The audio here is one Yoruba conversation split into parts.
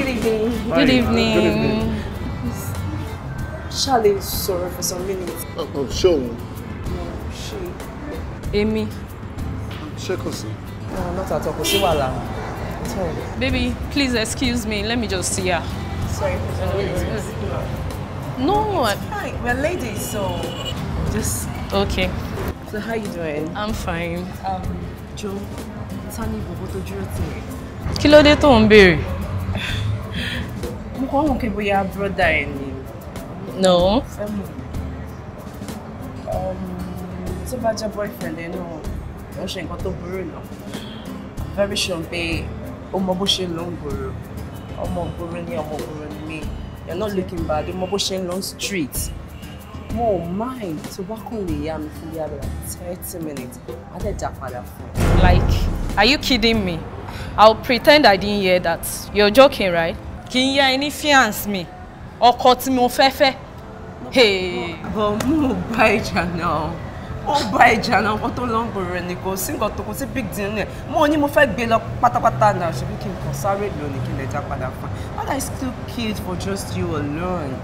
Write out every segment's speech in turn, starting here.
Good evening. Hi. Good evening. Good evening. Charlie, sorry for some minutes. Oh, sure. No, she. Èmi. Ṣé kò sí? No, not at all. Kò sí wàhálà. At all. Baby, please excuse me. Let me just see her. Sorry for some minutes. No. Hi, we're ladies, so just. Okay. So how you doing? I'm fine. Joe, Tani bòbó tó dúró tì mí. Kí ló dé tó ń béèrè? Mo kàn ń wò pé bóyá brother ẹ̀ ni. No. Fẹ́ mọ̀. Tó bá jẹ́ boyfriend ẹ̀ náà, ó ń ṣe nǹkan tó burú náà. I'm very sure pé ó mọ bó ṣe ń lọ ń gbòòrò. Ọmọ ògbóró ni ọmọ ògbóró ni mí. You're not looking bad. Ó mọ bó ṣe ń lọ street. Mo ò mind tó bá kàn lè yá mi fún bí abẹ́ like 30 minutes. Má dẹ̀ dá padà fún ẹ. Like, are you kidding me? I'll pretend I didn't hear that. You're joking, right? Kì í yá ẹ ní fiance mi. Ọkọ tí mo fẹ́ fẹ́. Hey. But mo bá ìjà náà. Ó bá ìjà náà, nǹkan tó lọ ń gbòòrò ni, kò sí nǹkan tó kò sí big deal ní ẹ̀. Mo ní mo fẹ́ gbé lọ pátápátá náà, ṣebí kí n kàn sáré lò ní kí n lè dá padà fún ẹ. That is too cute for just you alone.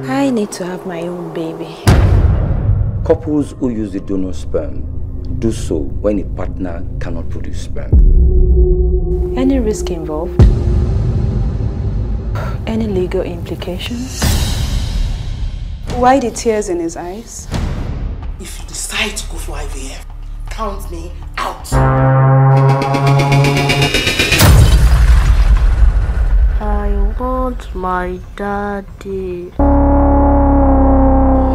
I need to have my own baby. Couples who use the donor sperm do so when a partner cannot produce sperm. Any risk involved? Any legal implications? Why the tears in his eyes? If you decide to go for IVF, count me out. I want my daddy.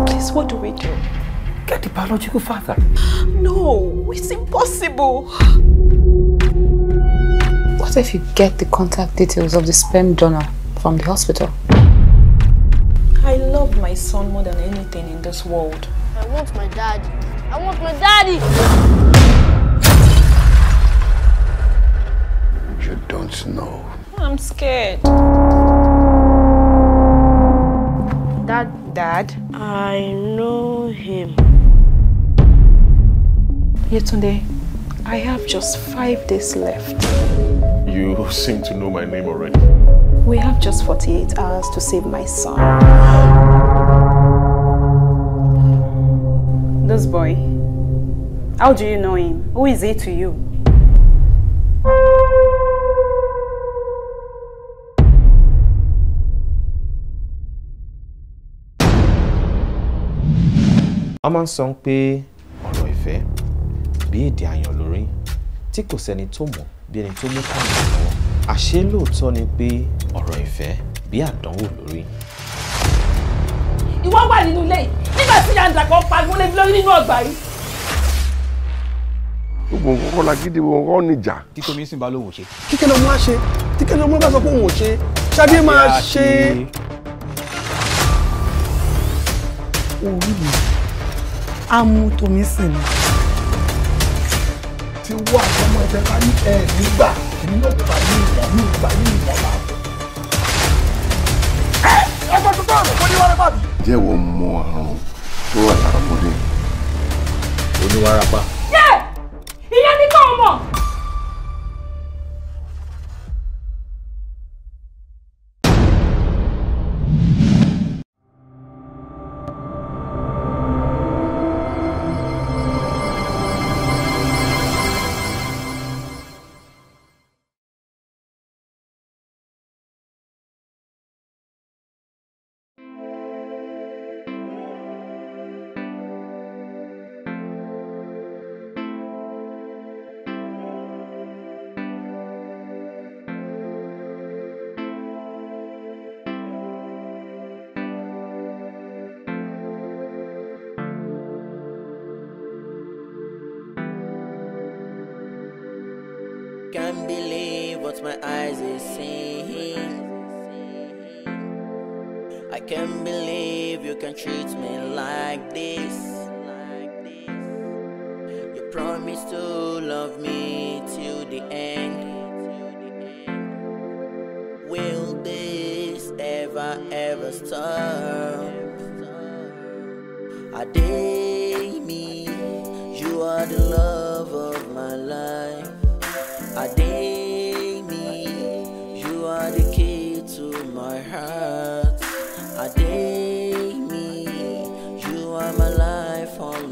Please, what do we do? Get the biological father. No, it's impossible. What if you get the contact details of the sperm donor from the hospital? I love my son more than anything in this world. I want my daddy. I want my daddy! You don't know. I'm scared. Dad. Dad? I know him. Yetunde, I have just 5 days left. You seem to know my name already. We have just 48 hours to save my son. This boy, how do you know him? Who is he to you? Wọ́n máa ń sọ pé ọ̀rọ̀ ìfẹ́ bí èdè àyàn lórí tí kò sẹ́ni tó mọ̀ bí ẹni tó mú kàǹdà lọ́wọ́. Àṣé lóòótọ́ ni pé ọ̀rọ̀ ìfẹ́ bí àdánwò lórí. Ìwọ wà nínú ilé yìí nígbà tí ìyá ń dàgbọ́ pariwo lé mi lórí nínú ọgbà yìí. Gbogbo nǹkan kọ́ la gidi, gbogbo nǹkan níjà. Tí Tomisin bá lóun ò ṣe. Kíkẹ́ ló máa ṣe, tí kẹ́lẹ́ ọmọ bá sọ pé òun ò ṣe, Ṣadé máa ṣe. Orí mi á mú Tomisin ni. Tí wọ́n àtọmọ ẹ̀fẹ̀ bá ní ẹ̀ nígbà, èmi náà bá ní ìwọ̀n ní ìgbà ní ìwọ̀n bá. Ẹ gbọ́dọ̀ tó ọ̀rọ̀ kó ní wàrà bàbí. Ǹjẹ́ ìwọ mọ àrùn tó wà lára ọmọdé? Oníwàràpá. Yé! Ìyẹn ní kò mọ̀. Can't believe what my eyes is seeing. I can't believe you can treat me like this. You promised to love me till the end. Will this ever, ever stop? Adé mi.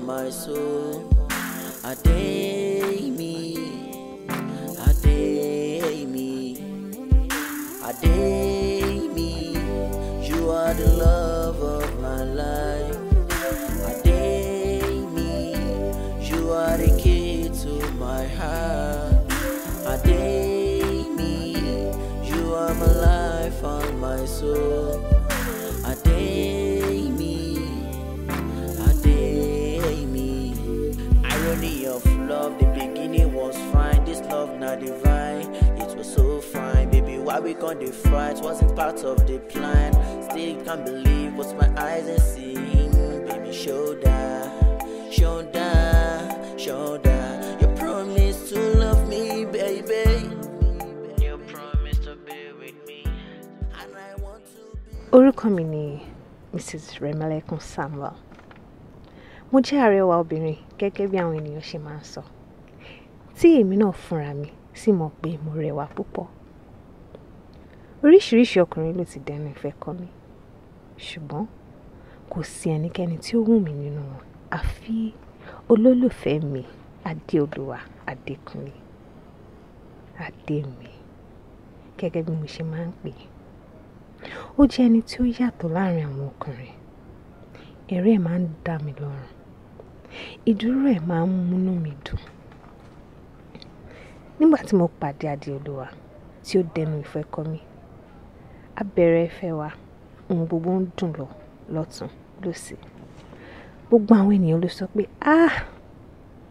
and my soul. Ademi, Ademi, Ademi, you are the love of my life. Ademi, you are the key to my heart. Ademi, you are my life and my soul. Ademi, Ademi. Irony of love, the beginning was fine. This love not divine. It was so fine, baby. Why we gonna fight? Wasn't part of the plan. Still can't believe what my eyes are seeing. Baby, shoulder, shoulder, shoulder. You promised to love me, baby. You promised to be with me, and I want to be. Orúkọ mi ni Mrs. Remilekun Samuel. Mo jẹ́ arẹwà obìnrin gẹ́gẹ́ bí àwọn ènìyàn ṣe máa ń sọ, tí èmi náà fúnra mi sì mọ̀ pé mo rẹwà púpọ̀. Oríṣiríṣi ọkùnrin ló ti dẹnu ìfẹ́ kọ mi, ṣùgbọ́n kò sí ẹnikẹ́ni tí ó wù mí nínú wọn àfi olólùfẹ́ mi Adéolúwa Adékúnlé. Adé mi, gẹ́gẹ́ bí mo ṣe máa ń pè é. Ó jẹ́ ẹni tí ó yàtọ̀ láàrin àwọn ọkùnrin. Ẹ̀rí ẹ̀ máa ń dá mi lọ́rùn. Ìdúró ẹ̀ máa ń múnú mi dùn. Nígbà tí mo pàdé Adéolúwa tí ó dẹnu ìfẹ́ kọ mi, a bẹ̀rẹ̀ ìfẹ́ wa, ohun gbogbo ń dùn lọ lọ́tùn lósì. Gbogbo àwọn ènìyàn ló sọ pé, "Ah!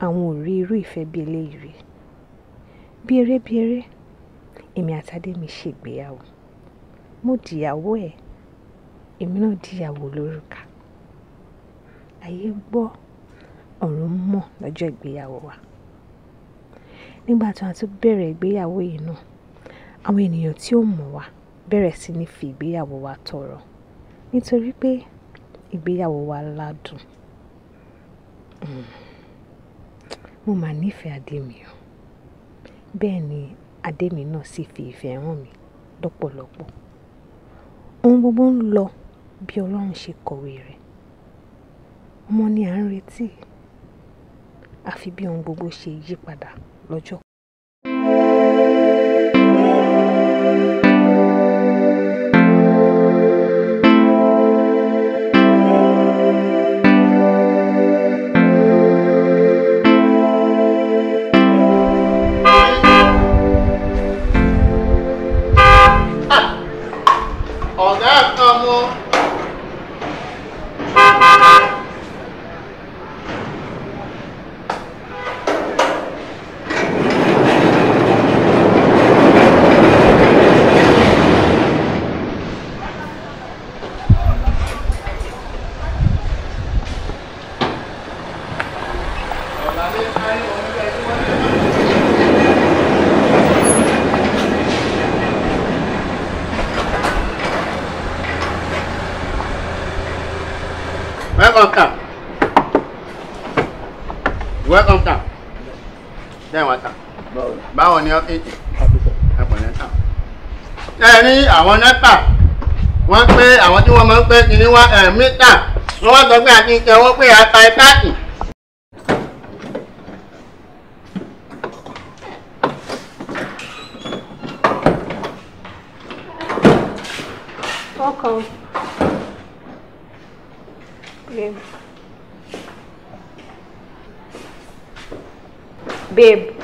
Àwọn ò rí irú ìfẹ́ bí eléyìí rí." Bí eré bí eré, èmi àti Adé mi ṣègbéyàwó. Mo dìyàwó ẹ̀, èmi náà dìyàwó lórúkà. Ayé gbọ́, ọ̀run mọ̀ lọ́jọ́ ìgbéyàwó wa. Nígbà tí a tún bẹ̀rẹ̀ ìgbéyàwó yìí náà, àwọn ènìyàn tí ó mọ̀ wá bẹ̀rẹ̀ sí ní fi ìgbéyàwó wa tọrọ, nítorí pé ìgbéyàwó wa ládùn. Mo máa nífẹ̀ẹ́ Adé mi o. Bẹ́ẹ̀ ni Adé mi náà sì fi ìfẹ́ hàn mí lọ́pọ̀lọpọ̀. Ohun gbogbo ń lọ bí Ọlọ́run ṣe kọ̀wé rẹ̀. Ọmọ ni à ń retí, àfi bí ohun gbogbo ṣe yí padà lọ́jọ́. Ọ̀gá kan mú. Welcome, sir. Welcome, sir. Then what, sir? Báwo ni ọ́fíìsì? Ẹ̀pọ̀lẹ́ sir. Ẹ ní àwọn NEPA, wọ́n pé àwọn tí wọ́n máa ń pé kìíní wá mítà, wọ́n wá sọ pé àti ìṣẹ́ wọ́n pé ata ìtáàkì. Welcome. Babe. Babe.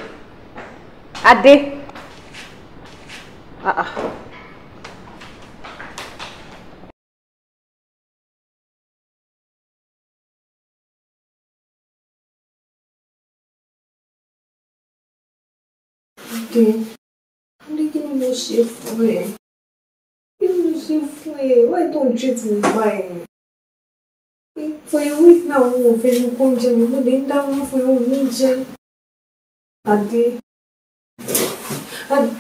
Adé. Adé. Adé, kí ni mo ṣe fún ẹ? Kí ni mo ṣe fún ẹ? Why don't you treat me fine? For a week now, mo fẹ́ ní kó oúnjẹ mi, mo lè ń dáná fún ẹ, oúnjẹ. Adé. Adé.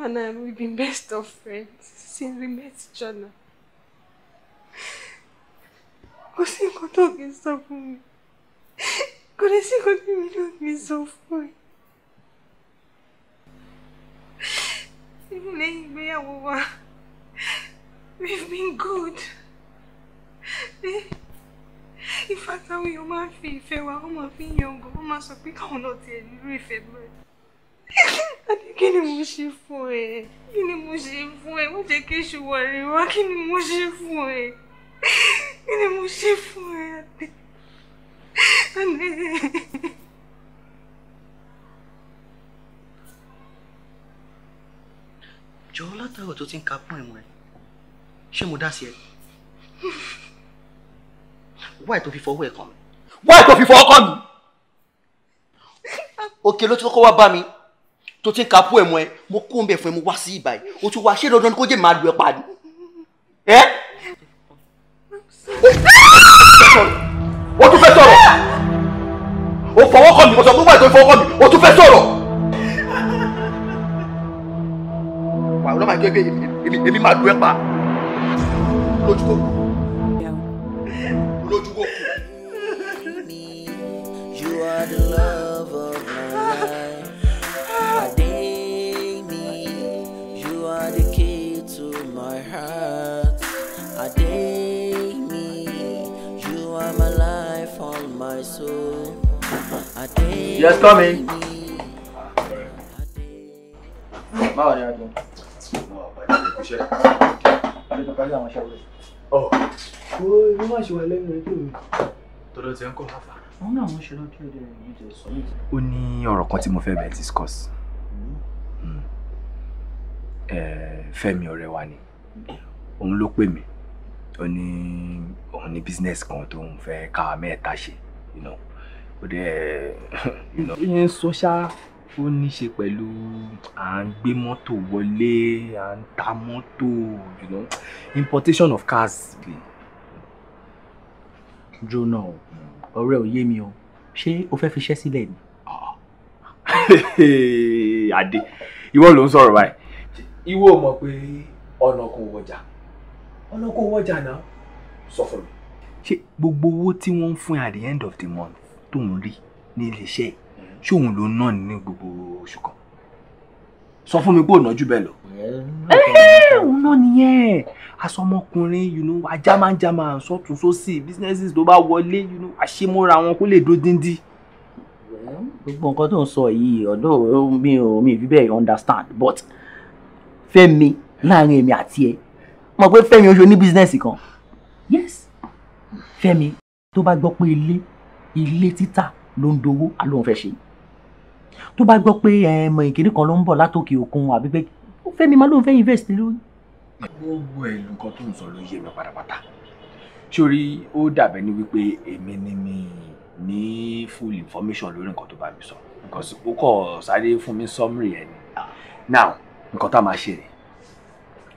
You and I, we've been best of friends since we met each other. Kò sí nǹkan tó kì í sọ fún mi. Kò dẹ̀ sí nǹkan tí mi náà kì í sọ fún ẹ. Even lẹ́yìn ìgbéyàwó wa, we've been good. In fact, àwọn èèyàn máa ń fi ìfẹ́ wa, wọ́n máa fi ń yangàn, wọ́n máa sọ pé káwọn náà tiẹ̀ nírú ìfẹ́ bẹ́ẹ̀. Adé, kí ni mo ṣe fún ẹ? Kí ni mo ṣe fún ẹ? Wọ́n jẹ́ kí èṣù wà rí wá, kí ni mo ṣe fún ẹ? Kí ni mo ṣe fún ẹ, Adé? Adé. Jọ̀ọ́, látàrọ̀ tó ti ń ka pọ́n ẹ̀mọ́ ẹ, ṣé mo dá sí ẹ? Why tó fi fọwọ́ ẹ̀ kàn mí? Why tó fi fọwọ́ kàn mí? Òkè ló ti kọ́kọ́ wá bá mi tó ti ń ka pọ́n ẹ̀mọ́ ẹ, mo kó ń bẹ̀ fún ẹ, mo wá sí ìbàyí, o tún wá ṣé dandan ni kó jẹ́ màá lu ẹ pa ni? Ẹ́? O tún fẹ́ sọ̀rọ̀? O fọwọ́ kàn mí, mo sọ pé why tó fi fọwọ́ kàn mí, o tún fẹ́ sọ̀rọ̀? Wà á lọ́ máa jẹ́ pé èmi máa lu ẹ pa lójú kò lójú kò kù. You are the love of my life. Ademi, you are the key to my heart. Ademi, you are my life, all my soul. Ademi. Yes, come in. Báwo ni a jọ? Ọ̀ kó inú má ṣe wà lẹ́nu ẹjọ́ mi. Tọ́lọ́ ti ń kọ́ láfa. Òun náà wọ́n ṣe lọ́jọ́ èdè rẹ̀ yìí tẹ̀ sọ mí. Ó ní ọ̀rọ̀ kan tí mo fẹ́ bẹ̀ẹ́ discuss. Fẹ́mi ọ̀rẹ́ wa ni. Òun ló pè mí. Ó ní òun ní business kan tó ń fẹ́ káwa mẹ́ta ṣe. Ó dẹ̀ ìyẹn sọ ṣá, ó ní ṣe pẹ̀lú à ń gbé mọ́tò wọlé, à ń ta mọ́tò, importation of cars. Jóná o, ọ̀rẹ́ ò yé mi o, ṣé o fẹ́ fi iṣẹ́ sílẹ̀ ni? Adé, ìwọ ló ń sọ̀rọ̀ báyìí. Ìwọ mọ̀ pé ọ̀nà kò wọjà, ọ̀nà kò wọjà náà, sọ fún mi. Ṣé gbogbo owó tí wọ́n ń fún ẹ at the end of the month tó ń rí ní iléeṣẹ́ ṣé òun ló ná ní gbogbo oṣù kan? Sọ fún mi pé ò ná jù bẹ́ẹ̀ lọ. Òun náà nìyẹn. Asọmọkùnrin, ajá máa ń já máa ń sọ́tún sósì, businesses tó bá wọlé, àṣemọ́ra wọn kó lè dó díndín. Gbogbo nǹkan tó ń sọ yìí, ọ̀dọ́ mi ò mi fi bẹ́ẹ̀ understand, but Fẹ́mi láàrin èmi àti ẹ, mọ̀ pé Fẹ́mi oṣù ní business kan. Yes, Fẹ́mi tó bá gbọ́ pé ilé títà ló ń dowó, àlóhùn fẹ́ ṣe. Tó bá gbọ́ pé ẹ̀mọ ìkíní kan ló ń bọ̀ látòkè òkun àbí pé Fẹ́mi máa lóun fẹ́ invest lórí. Gbogbo ẹ̀ nǹkan tó ń sọ ló yé mi pátápátá. Sórí ó dàbẹ̀ ní wípé èmi ni mi ní full information lórí nǹkan tó bá mi sọ. Because ó kọ̀ sáré fún mi summary ẹ̀ ni. Now, nǹkan tá a máa ṣe rè,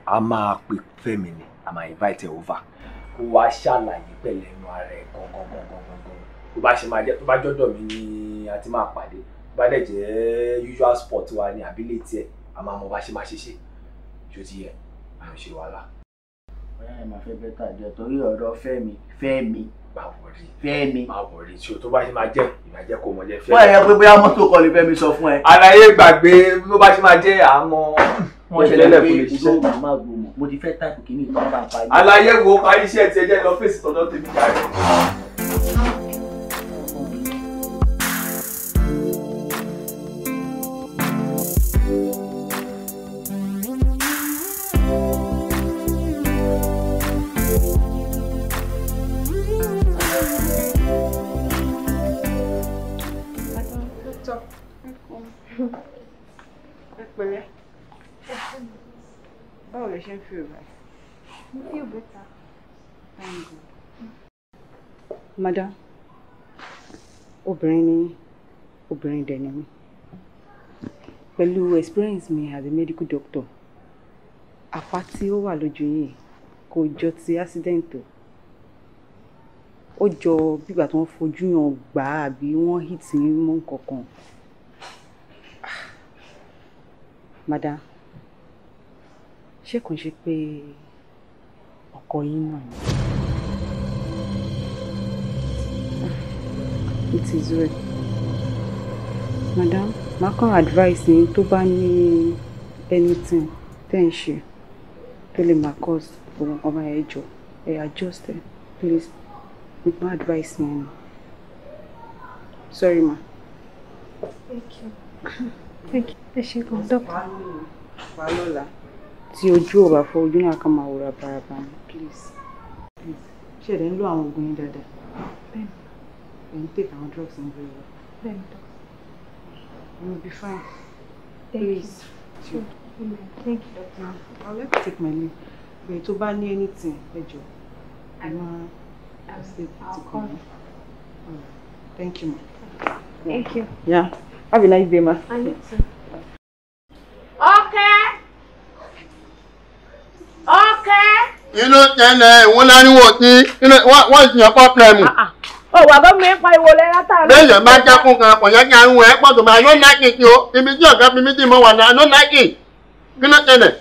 a máa pe Fẹ́mi ni, a máa invite ẹ over. Kó wá ṣàlàyé pẹ̀lú ẹnu ara ẹ̀ gangan gangan gangan. Tó bá ṣe máa jẹ́, tó bá jọ́dọ̀ mi ni a ti máa pàdé. Tó bá dẹ̀ jẹ́ usual spot wa ni àbí lè tiẹ̀, a máa mọ bá ṣe máa ṣe ṣe. Ṣó ti yẹ? A ń ṣe wàhálà. Bóyá ẹ máa fẹ́ bẹ́tà jẹ́ torí ọ̀rọ̀ Fẹ́mi, Fẹ́mi. Má wọrí. Fẹ́mi. Má wọrí. Ṣé o tó bá ṣe máa jẹ́, ìmọ̀ jẹ́ kó mọ̀ jẹ́ Fẹ́mi. Wọ́n yẹ pé bóyá mọ́tò kọ́ lè Fẹ́mi sọ fún ẹ. Àlàyé gbàgbé bó bá ṣe máa jẹ́ àmọ́. Wọ́n ṣẹlẹ̀ pé ìlú màmá gbòmọ̀, mo ti fẹ́ táìpù kìíní ìtàn bá ń parí. Àlàyé wo parí iṣẹ́ tiẹ̀ jẹ́ lọ fèsì tọ̀dọ̀ tèmi jáde. Pẹ̀lẹ́. Báwo lẹ ṣe ń feel báyìí? Mo feel better. Thank God. Madam, obìnrin ni, obìnrin dẹ̀ ni mí. Pẹ̀lú experience mi as a medical doctor, àpá tí ó wà lójú yìí kò jọ ti accident o. Ó jọ bígbà tí wọ́n fojú yàn gbà àbí wọ́n hit yín mọ́ nǹkan kan. Madam, Ṣé kò ń ṣe pé ọkọ yín náà ni? It is well. Madam, màá kàn advice yín, tó bá ní anything tẹ́ ń ṣe tó lè máa cause gbogbo nǹkan báyẹn, ẹ jọ̀ọ́, ẹ adjust ẹ, please. Mo advice yín ni. Sorry, ma. Thank you. Thank you. Ẹ ṣé gan, doctor. Wà lọ́la. Tí ojú ò bá fọ́, ojú náà kàn máa wòrà baraba ni. Please. Please. Ṣé ẹ̀ ń lo àwọn oògùn yín dáadáa? Bẹ́ẹ̀ni. Ẹ̀ ń take àwọn drugs yín very well. Bẹ́ẹ̀ni, doctor. You will be fine. Thank Please. you. Thank you, doctor. I'll let you take my leave. But tó bá ní anything, ẹ jọ̀ọ́, ẹ máa I'll call. Thank you, ma. Thank you. Yeah. Have a nice day, ma. And you too. Okay. Okay. Inú tẹ́lẹ̀ ìwọ́n láríwọ̀ tí wọ́n ti yàn problem. Ó wà bá mi ń pariwo lẹ́ látàrí. Bẹ́ẹ̀ bá jákun kan kò yẹ kí ariwo ẹ̀ pọ̀ tó máa ló láìkì tí o ibi tí ọ̀gá fi mí dì mọ́ wà náà ló láìkì kí ló tẹ̀lẹ̀.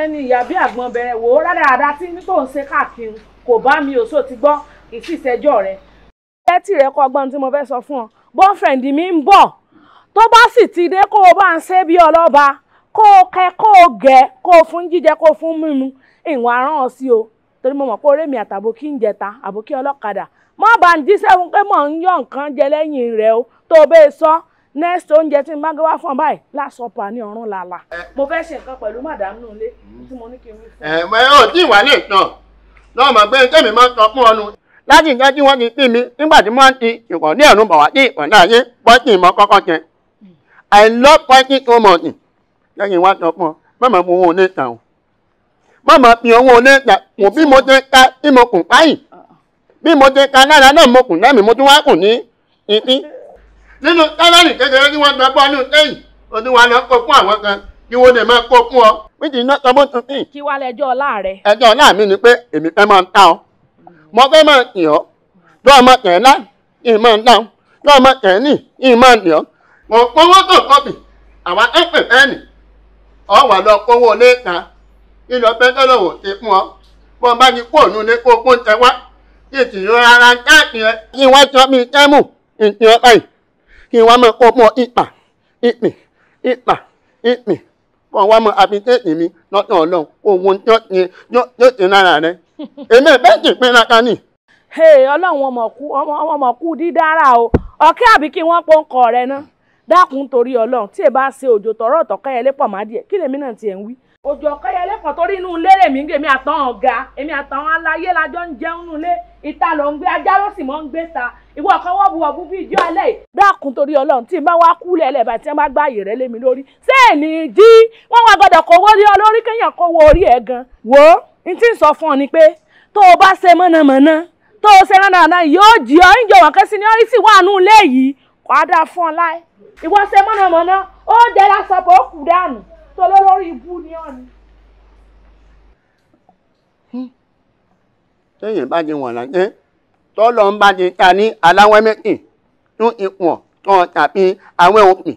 Ẹni ìyá bí àgbọn bẹ̀rẹ̀ wò ó rádaràda tí tó ń ṣe káàkiri kò bá mi ò sóò ti gbọ́ ìsìsẹ́jọ́ rẹ̀. Tẹ́tì rẹ̀ kọ́ ọgbọ́n tí mo fẹ́ sọ fún ọ. Boyfriend mi ń bọ̀, tó bá sì ti dé, kó o bá ń ṣe bí ọlọ́ba, kó o kẹ, kó o gẹ̀, kó o fún jíjẹ, kó o fún mímu. Ìwọ̀n arán ọ sí o, torí mo mọ̀ pé orí mi àtàbókí ń jẹta àbókí ọlọ́kadà má bá ń jíṣẹ́ fún pé mò ń yọ nǹkan jẹ lẹ́yìn rẹ̀ o. Tó o bẹ́ẹ̀ sọ next oúnjẹ tí n bá gbé wá fún ọ báyìí lásọpà ní ọ̀run làlà. Mo fẹ́ ṣe nǹkan pẹ̀lú màdàmú nílé tí mo ní kí n wí fún. Ẹ mọ ẹ ò tí ì wà lè tàn lọ́mọ pé tẹ́mi máa ń sọ fún ọ nu láti ìjọ tí wọ́n ti pín mi nígbà tí wọ́n ti ìkọ̀dé ẹ̀rù bọ̀ wá sí ìkọ̀dé ayé pọ́ńtì mọ́ kọ́kọ́ jẹ. I love pọ́ńtì so much. Lẹ́yìn wá sọ fún ọ, mọ̀mọ́ fún owó oníta o, mọ̀mọ́ fi owó oníta wò bí mo ti ka tí mo kùn páyì, bí mo ti ka lára náà mo kùn lẹ́mìí, mo tún wá kùn ní ìpín. Nínú sálárì kékeré tí wọ́n gba bọ́ọ̀lù sẹ́yìn, o tún wá lọ kó fún àwọn kan kí wọ́n lè máa kó fún ọ, which is not supposed to be. Kí wàá lẹjọ́ ọlá rẹ. Ẹjọ́ ọlá mi ni pé èmi fẹ́ máa ń ta ọ, mo fẹ́ máa tì ọ́ tó ọmọ tẹ̀ lá kí n máa ń dá ọ tó ọmọ tẹ̀ ní kí n máa tì ọ́. Mo kówó tó kọ́pì àwa ẹ̀pẹ̀ fẹ́ẹ̀nì ọ wà lọ kówó léta kí lọ fẹ́ tọ́lọ̀wò ti fún ọ bọ́n bá ní kó òun ní kó kó ń tẹ wá kí tì í rárá káàkiri ẹ kí wọ́n sọ mí tẹ́mù ìtì ọ báyìí kí wọ́n máa kó fún ọ ìpà ìpì ìpà ìpì kọ́ wá mọ àfitéètì mi lọ́tọ̀ ọlọ́run owó tí ó ti lára rẹ èmi ẹ̀ bẹ́ẹ̀ sì pín láta nì. Ọlọ́run ọmọ kú dídára o, ọ̀kẹ́ àbí kí wọ́n pọ́nkọ rẹ ná, dákun torí ọlọ́run tí ẹ bá ṣe òjò tọ̀rọ̀ ọ̀tọ̀kẹ́yẹlé pọ̀ má díẹ̀ kí lèmi náà tiẹ̀ ń wí. Òjò ọ̀kẹ́yẹlé pọ̀ torí inú ilé lèmi ń gbé, èmi àtàwọn ọ̀gá, èmi àtàwọn aláyé lájọ ń jẹun nínú ilé, ìta ló ń gbé, ajá ló sì mọ́ ń gbé ta, ìwọ kan wọ́n bu ọ̀bú bíi ijó alẹ́ yìí. Dákun torí ọlọ́run tí n bá wá kú lẹ́lẹ̀ bá tí wọ́n bá gbá àyè rẹ lé mi lórí, ṣé èmi jí wọ́n wá gbọ́dọ̀ kówó lé ọ lórí kéèyàn kówó orí ẹ̀ gan. Wò ó, n tí ń sọ fún ọ ni pé tó o bá ṣe mọ̀nàmọ́ná tó o ṣe ránàrànà yóò jí ọ ń jọ̀wọ́ kẹ́sì ní ọ́rí sì wà nù ilé yìí kò á dáa fún ọ láì. Ìwọ ṣe mọ̀nàmọ́ná ó jẹ́ lásọpọ̀ ó kù dànù tó lórí ibú ni ọ ni. Téèyàn bá ti wọ̀n lájẹ́ tọ́lọ́ ń bá ti ta ní aláwẹ́ méjì tún ipò tán tàbí awẹ́ òpin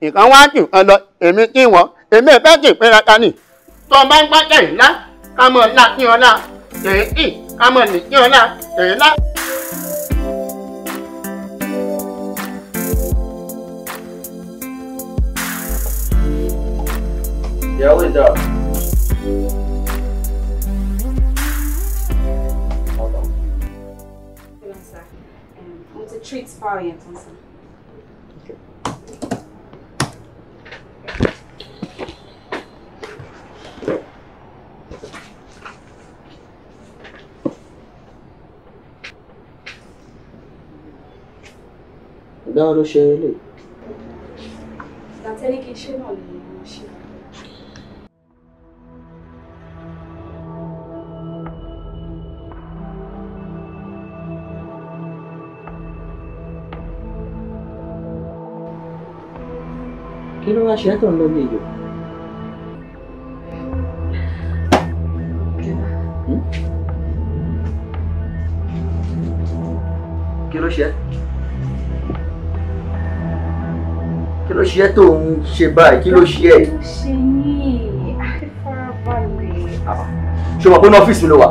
nǹkan wá jù kan lọ èmi tí wọ́n èmi ẹ̀ fẹ́ jì péra ta nì. Tó o bá ń gbọ́ tẹ̀yìn lá ká mọ̀ lá kí ọ lá tẹ̀yìn kì ká mọ̀ lè kí ọ lá tẹ̀yìn lá. Yeah, who is that? Hello, sir. Mo ti treat power yẹn tán, sir. Ìgbà wo ló ṣe eléyìí? Ìgbà tẹ́lẹ̀ kí n ṣe náà ni mo ṣe. Kí ló wá ṣe é tó ń lọ ní ejò? Kí ló ṣe é? Kí ló ṣe é tó ń ṣe báyìí? Kí ló ṣe é? Kí ló ṣe yín? Ẹ farabalẹ̀. Ṣé o mọ̀ pé ní ọ́fíìsì mi ló wà?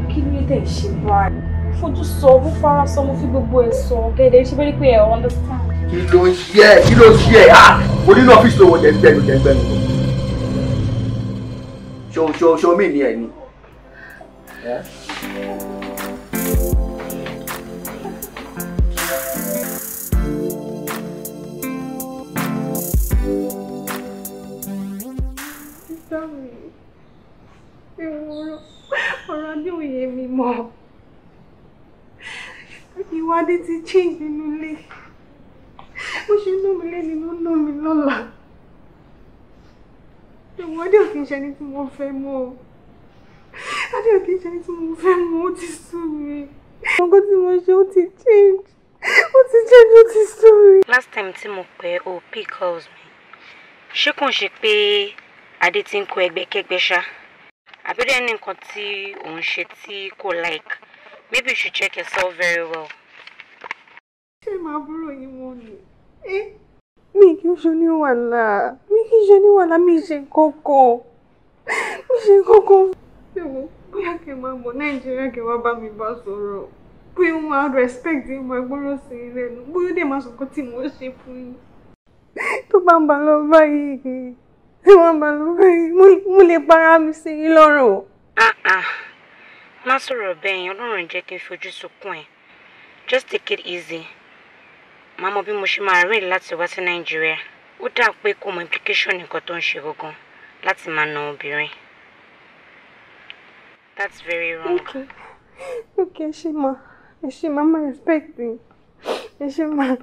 Kí ló dé ṣe báyìí? Fojú sọ, mo fara sọ, mo fi gbogbo ẹ̀ sọ. Gẹ́gẹ́ ṣe bẹ́ẹ̀ ni pé ẹ understand. Kí ló ń ṣe ẹ́? Kí ló ń ṣe ẹ́? Ah! Mo nínú ọ́fíìsì ló wọ jẹ́ gbẹ́nu jẹ́ gbẹ́nu. Ṣo mí ni ẹ̀ ni? Sísá mi, ìwòrò ọ̀rọ̀ adé òye mi mọ̀. Ìwádìí ti change nínú ilé. Bó ṣe ná mi lẹ́ni ló ná mi lọ́la. Ìwádìí ò kì í ṣe ẹni tí mo fẹ́ mọ́ o. Adé ò kì í ṣe ẹni tí mo fẹ́ mọ́, ó ti sú mi. Nǹkan tí mo ṣe ó ti change. Ó ti change, ó ti sú mi. Last time tí mo pè o pick calls mi. Ṣé kò ń ṣe pé Adé ti ń kó ẹgbẹ́kẹ́gbẹ́ ṣá? Àbí dẹ́ ní nǹkan tí òun ṣe tí kò like? Maybe you should check yourself very well. Ṣé màá búrò yín mọ́ ni? Mi kì í ṣe oníwàhálà. Mi kì í ṣe oníwàhálà, mi ṣe kókó. Mi ṣe kókó. Ṣé bóyá kí n máa bọ̀ Nàìjíríà kí wọ́n bá mi bá sọ̀rọ̀? Bóyá wọ́n máa respect yín, máa gbọ́rọ̀ sí i lẹ́nu. Bóyá ó dẹ̀ máa sọ nǹkan tí mo ṣe fún yín. Tó bá ń bá lọ báyìí, tó bá ń bá lọ báyìí, mo lè para mi sí i lọ́rùn. Má sọ̀rọ̀ bẹ́ẹ̀ yẹn, Ọlọ́run jẹ́ kí n fojú sunkún ẹ̀. Just take it easy. Màá mọ bí mo ṣe máa rìn láti wá sí Nàìjíríà. Ó dà pé kò mọ implication nǹkan tó ń ṣe gangan láti máa na obìnrin. That's very wrong. Okay, okay, ẹ ṣé ma, ẹ ṣé ma, ma respect me. Ẹ ṣé ma.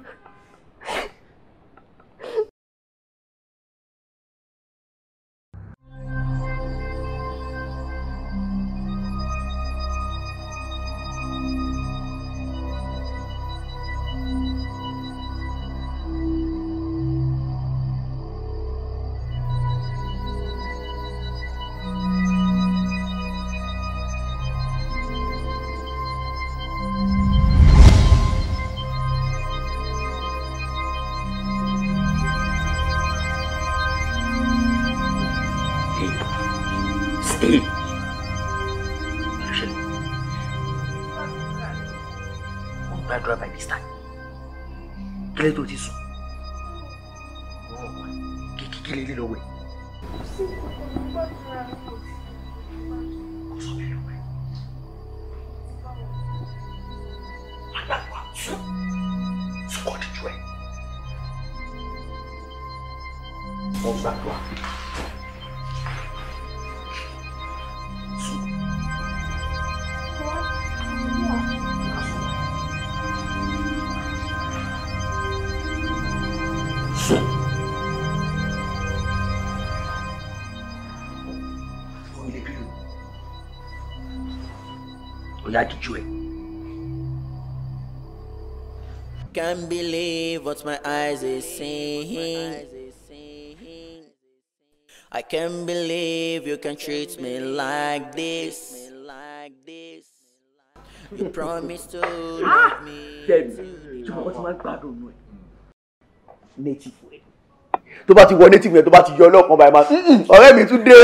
Gbàdúrà by this time. Kí ló tó ti sùn? Kí lè lọ́wọ́ ẹ̀? Kò sọ bẹ́ẹ̀ lọ́wọ́ ẹ̀. Má gbàdúrà sùn. Sùn kọ́ díjú ẹ̀. Wọ́n gbàdúrà. Sùn. Can't believe what my eyes is seeing. I can't believe you can treat me like this. You promise to love me. Native way. Tó bá ti wọ native yẹn, tó bá ti yọ ọlọ́kan báyìí máa ọ̀rẹ́ mi tún dé.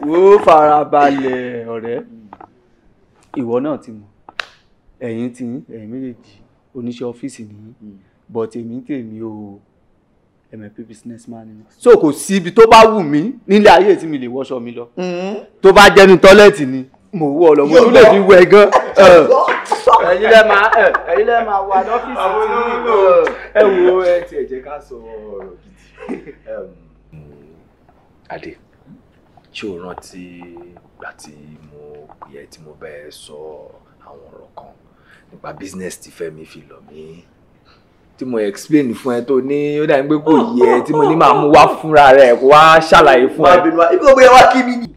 Ó farabalẹ̀ ọ̀rẹ́. Ìwọ náà ti mọ̀, ẹ̀yin tí ẹ̀yin méjèèjì oníṣẹ́ ọ́fíìsì nìyí, but èmi tèmi o MLP businessman ni. So kò sí ibi tó bá wù mí nílé ayé tí mi lè wọṣọ mi lọ. Tó bá jẹ́ ní tọ́lẹ́ẹ̀tì ni mo wọ̀ lọ, mo tún lè fi wẹ̀ gan. Ẹ̀yin lẹ máa wà lọ́fíìsì tí ẹ wo ẹ tiẹ̀ jẹ́ ká sọ ọ̀rọ̀ gidi. Adé, ṣé o rántí ìgbà tí mo pè ẹ́ tí mo bá ẹ sọ àwọn ọ̀rọ̀ kan nípa business tí Fẹ́mi fi lọ̀ mí, tí mo explain fún ẹ tó ní ó dàbí pé kò yẹ, tí mo ní máa mú wá fúnra rẹ̀ kó wá ṣàlàyé fún ẹ. Má bínú wa, ibi gbogbo yẹn wá kí mi ni.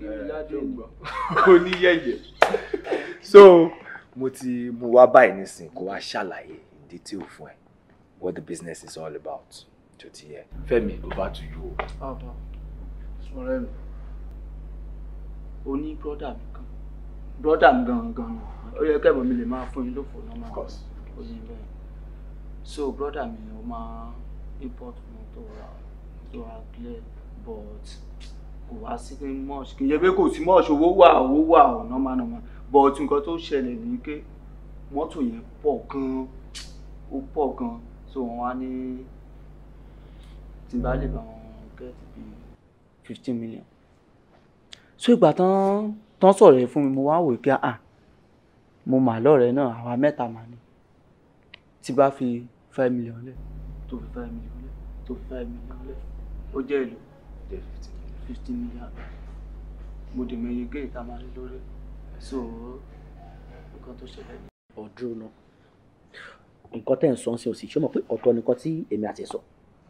Ó ní yẹ̀yẹ̀. So mo ti mú wá báyìí nísìn kó wá ṣàlàyé in detail fún ẹ what the business is all about. Tó ti yẹ. Fẹ́mi, over to you. Ọ̀rẹ́ mi, o ní brọ́dà mi kan, brọ́dà mi gangan ó yẹ kẹ́bọ̀n mi lè máa fún yín lófo náà máa ó yín bẹ́ẹ̀. So brọ́dà mi ó máa import mọ́tò ra tó ra clear, but Kò wá sí much, kì í ṣe pé kò sí much, owó wà ò normal normal, but nǹkan tó ṣẹlẹ̀ ní pé mọ́tò yẹn pọ̀ gan, ó pọ̀ gan, so wọ́n wá ní tí n bá lè bá wọn get bí 15 million. So ìgbà tán sọ̀rọ̀ yẹn fún mi, mo wá wò pé ah, mo mà lọ́rẹ̀ẹ́ náà, àwa mẹ́ta mà ní, tí bá fi 5 million lẹ̀, tó fi 5 million lẹ̀, tó fi 5 million lẹ̀, ó jẹ́ èlò 15 million. Mo dè mọ iye géè tá a máa rí lórí, so nǹkan tó ṣẹlẹ̀ ní. Ọdún náà nǹkan tẹ́ ń sọ ń ṣe òsì, ṣé o mọ̀ pé ọ̀tọ̀ nìkan tí èmi àti ẹ̀ sọ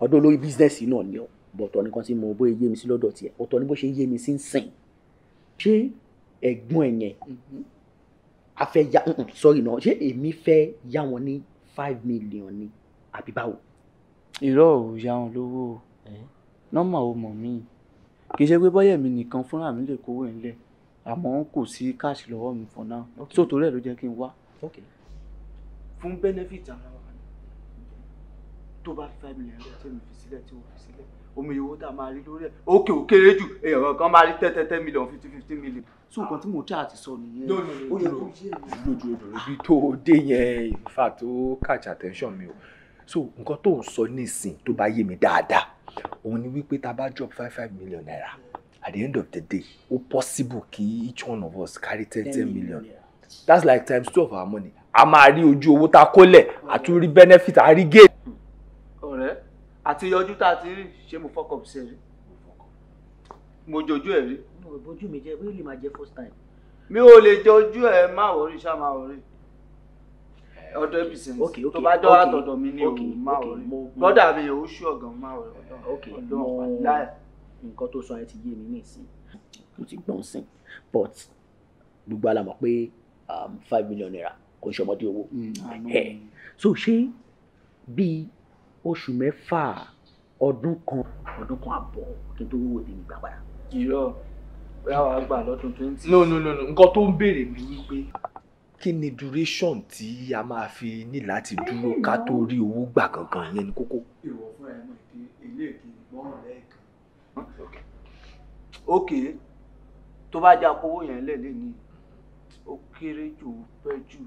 ọdún olórí bísínẹ́sì náà ni ọ́, bọ̀ ọ̀tọ̀ nìkan tí mo bóyá yé mi sí lọ́dọ̀ tiẹ̀, ọ̀tọ̀ ni bó ṣe yé mi sí ń sìn. Ṣé ẹ̀gbọ́n ẹ̀ yẹn a fẹ́ ya, sorry náà, ṣé èmi fẹ́ yá wọn ní 5 million ni àbí báwo? Irọ́ ò yá wọn lówó o, nọ́mà ò mọ̀ mí, kì í ṣe pé bọ́yẹ̀ mi nìkan fúnra mi lè kówó ẹ̀ ńlẹ̀, àmọ́ kò sí cash lọ́wọ́ mi for now, so torí ẹ̀ ló jẹ́ kí n wá. Fún benefit ara wa ni, tó bá fi 5 million lẹ̀ tí mi fi sílẹ̀ tí mo fi sílẹ̀, omi owó tá a máa rí lórí ẹ̀ ókè ó kéré jù, èèyàn kan máa rí 10 million, 50 million. So nǹkan tí mo try àti sọ nìyẹn. No, dúró dúró, ibi tó o dé yẹn in fact ó catch attention mi o. So nǹkan tó ń sọ nísìn tó bá yé mi dáadáa, òun ni wípé tá a bá drop 5 million naira, at the end of the day ó possible kí each one of us carry 10 million. That's like times 2 of our money. A máa rí ojú owó tá a kólẹ̀, a tún rí benefit, a rí gain. Ọ̀rẹ́ àti yọjú tá a ti rí, ṣé mo fọkàn sí ẹ rí? Mo jojú ẹ rí. Mo bójú mi jẹ, bóyá lè máa jẹ first time. Mi ò lè jojú ẹ, má wọrí, ṣá má wọrí. 100% tó bá jọ àtọ̀dọ̀ mi ni o, má wọrí. Brọ́dà mi ò ṣú ọ̀gàn, má wọrí. Nǹkan tó sọ yẹn ti yé mi nísìn, mo ti gbọ́n sìn, but gbogbo ala mọ̀ pé 5 million naira kò ń ṣọmọdé owó. So ṣé bíi oṣù mẹ́fà, ọdún kan àbọ̀ kí n tó wò tèmi gbà padà? Irọ́, bóyá wàá gbà lọ́dún 20. No, nǹkan tó ń béèrè mi wípé kí ni duration tí a máa fi ní láti dúró ká tó rí owó gbà gangan, yẹn ni kókó. Ìwọ fúnra ẹ mọ̀ pé ilé ìkí gbọ́ràn lẹ́ẹ̀kan. Ok, tó bá jẹ́ akówó yẹn lẹ́lẹ́ ní, ó kéré jù pẹ́ jù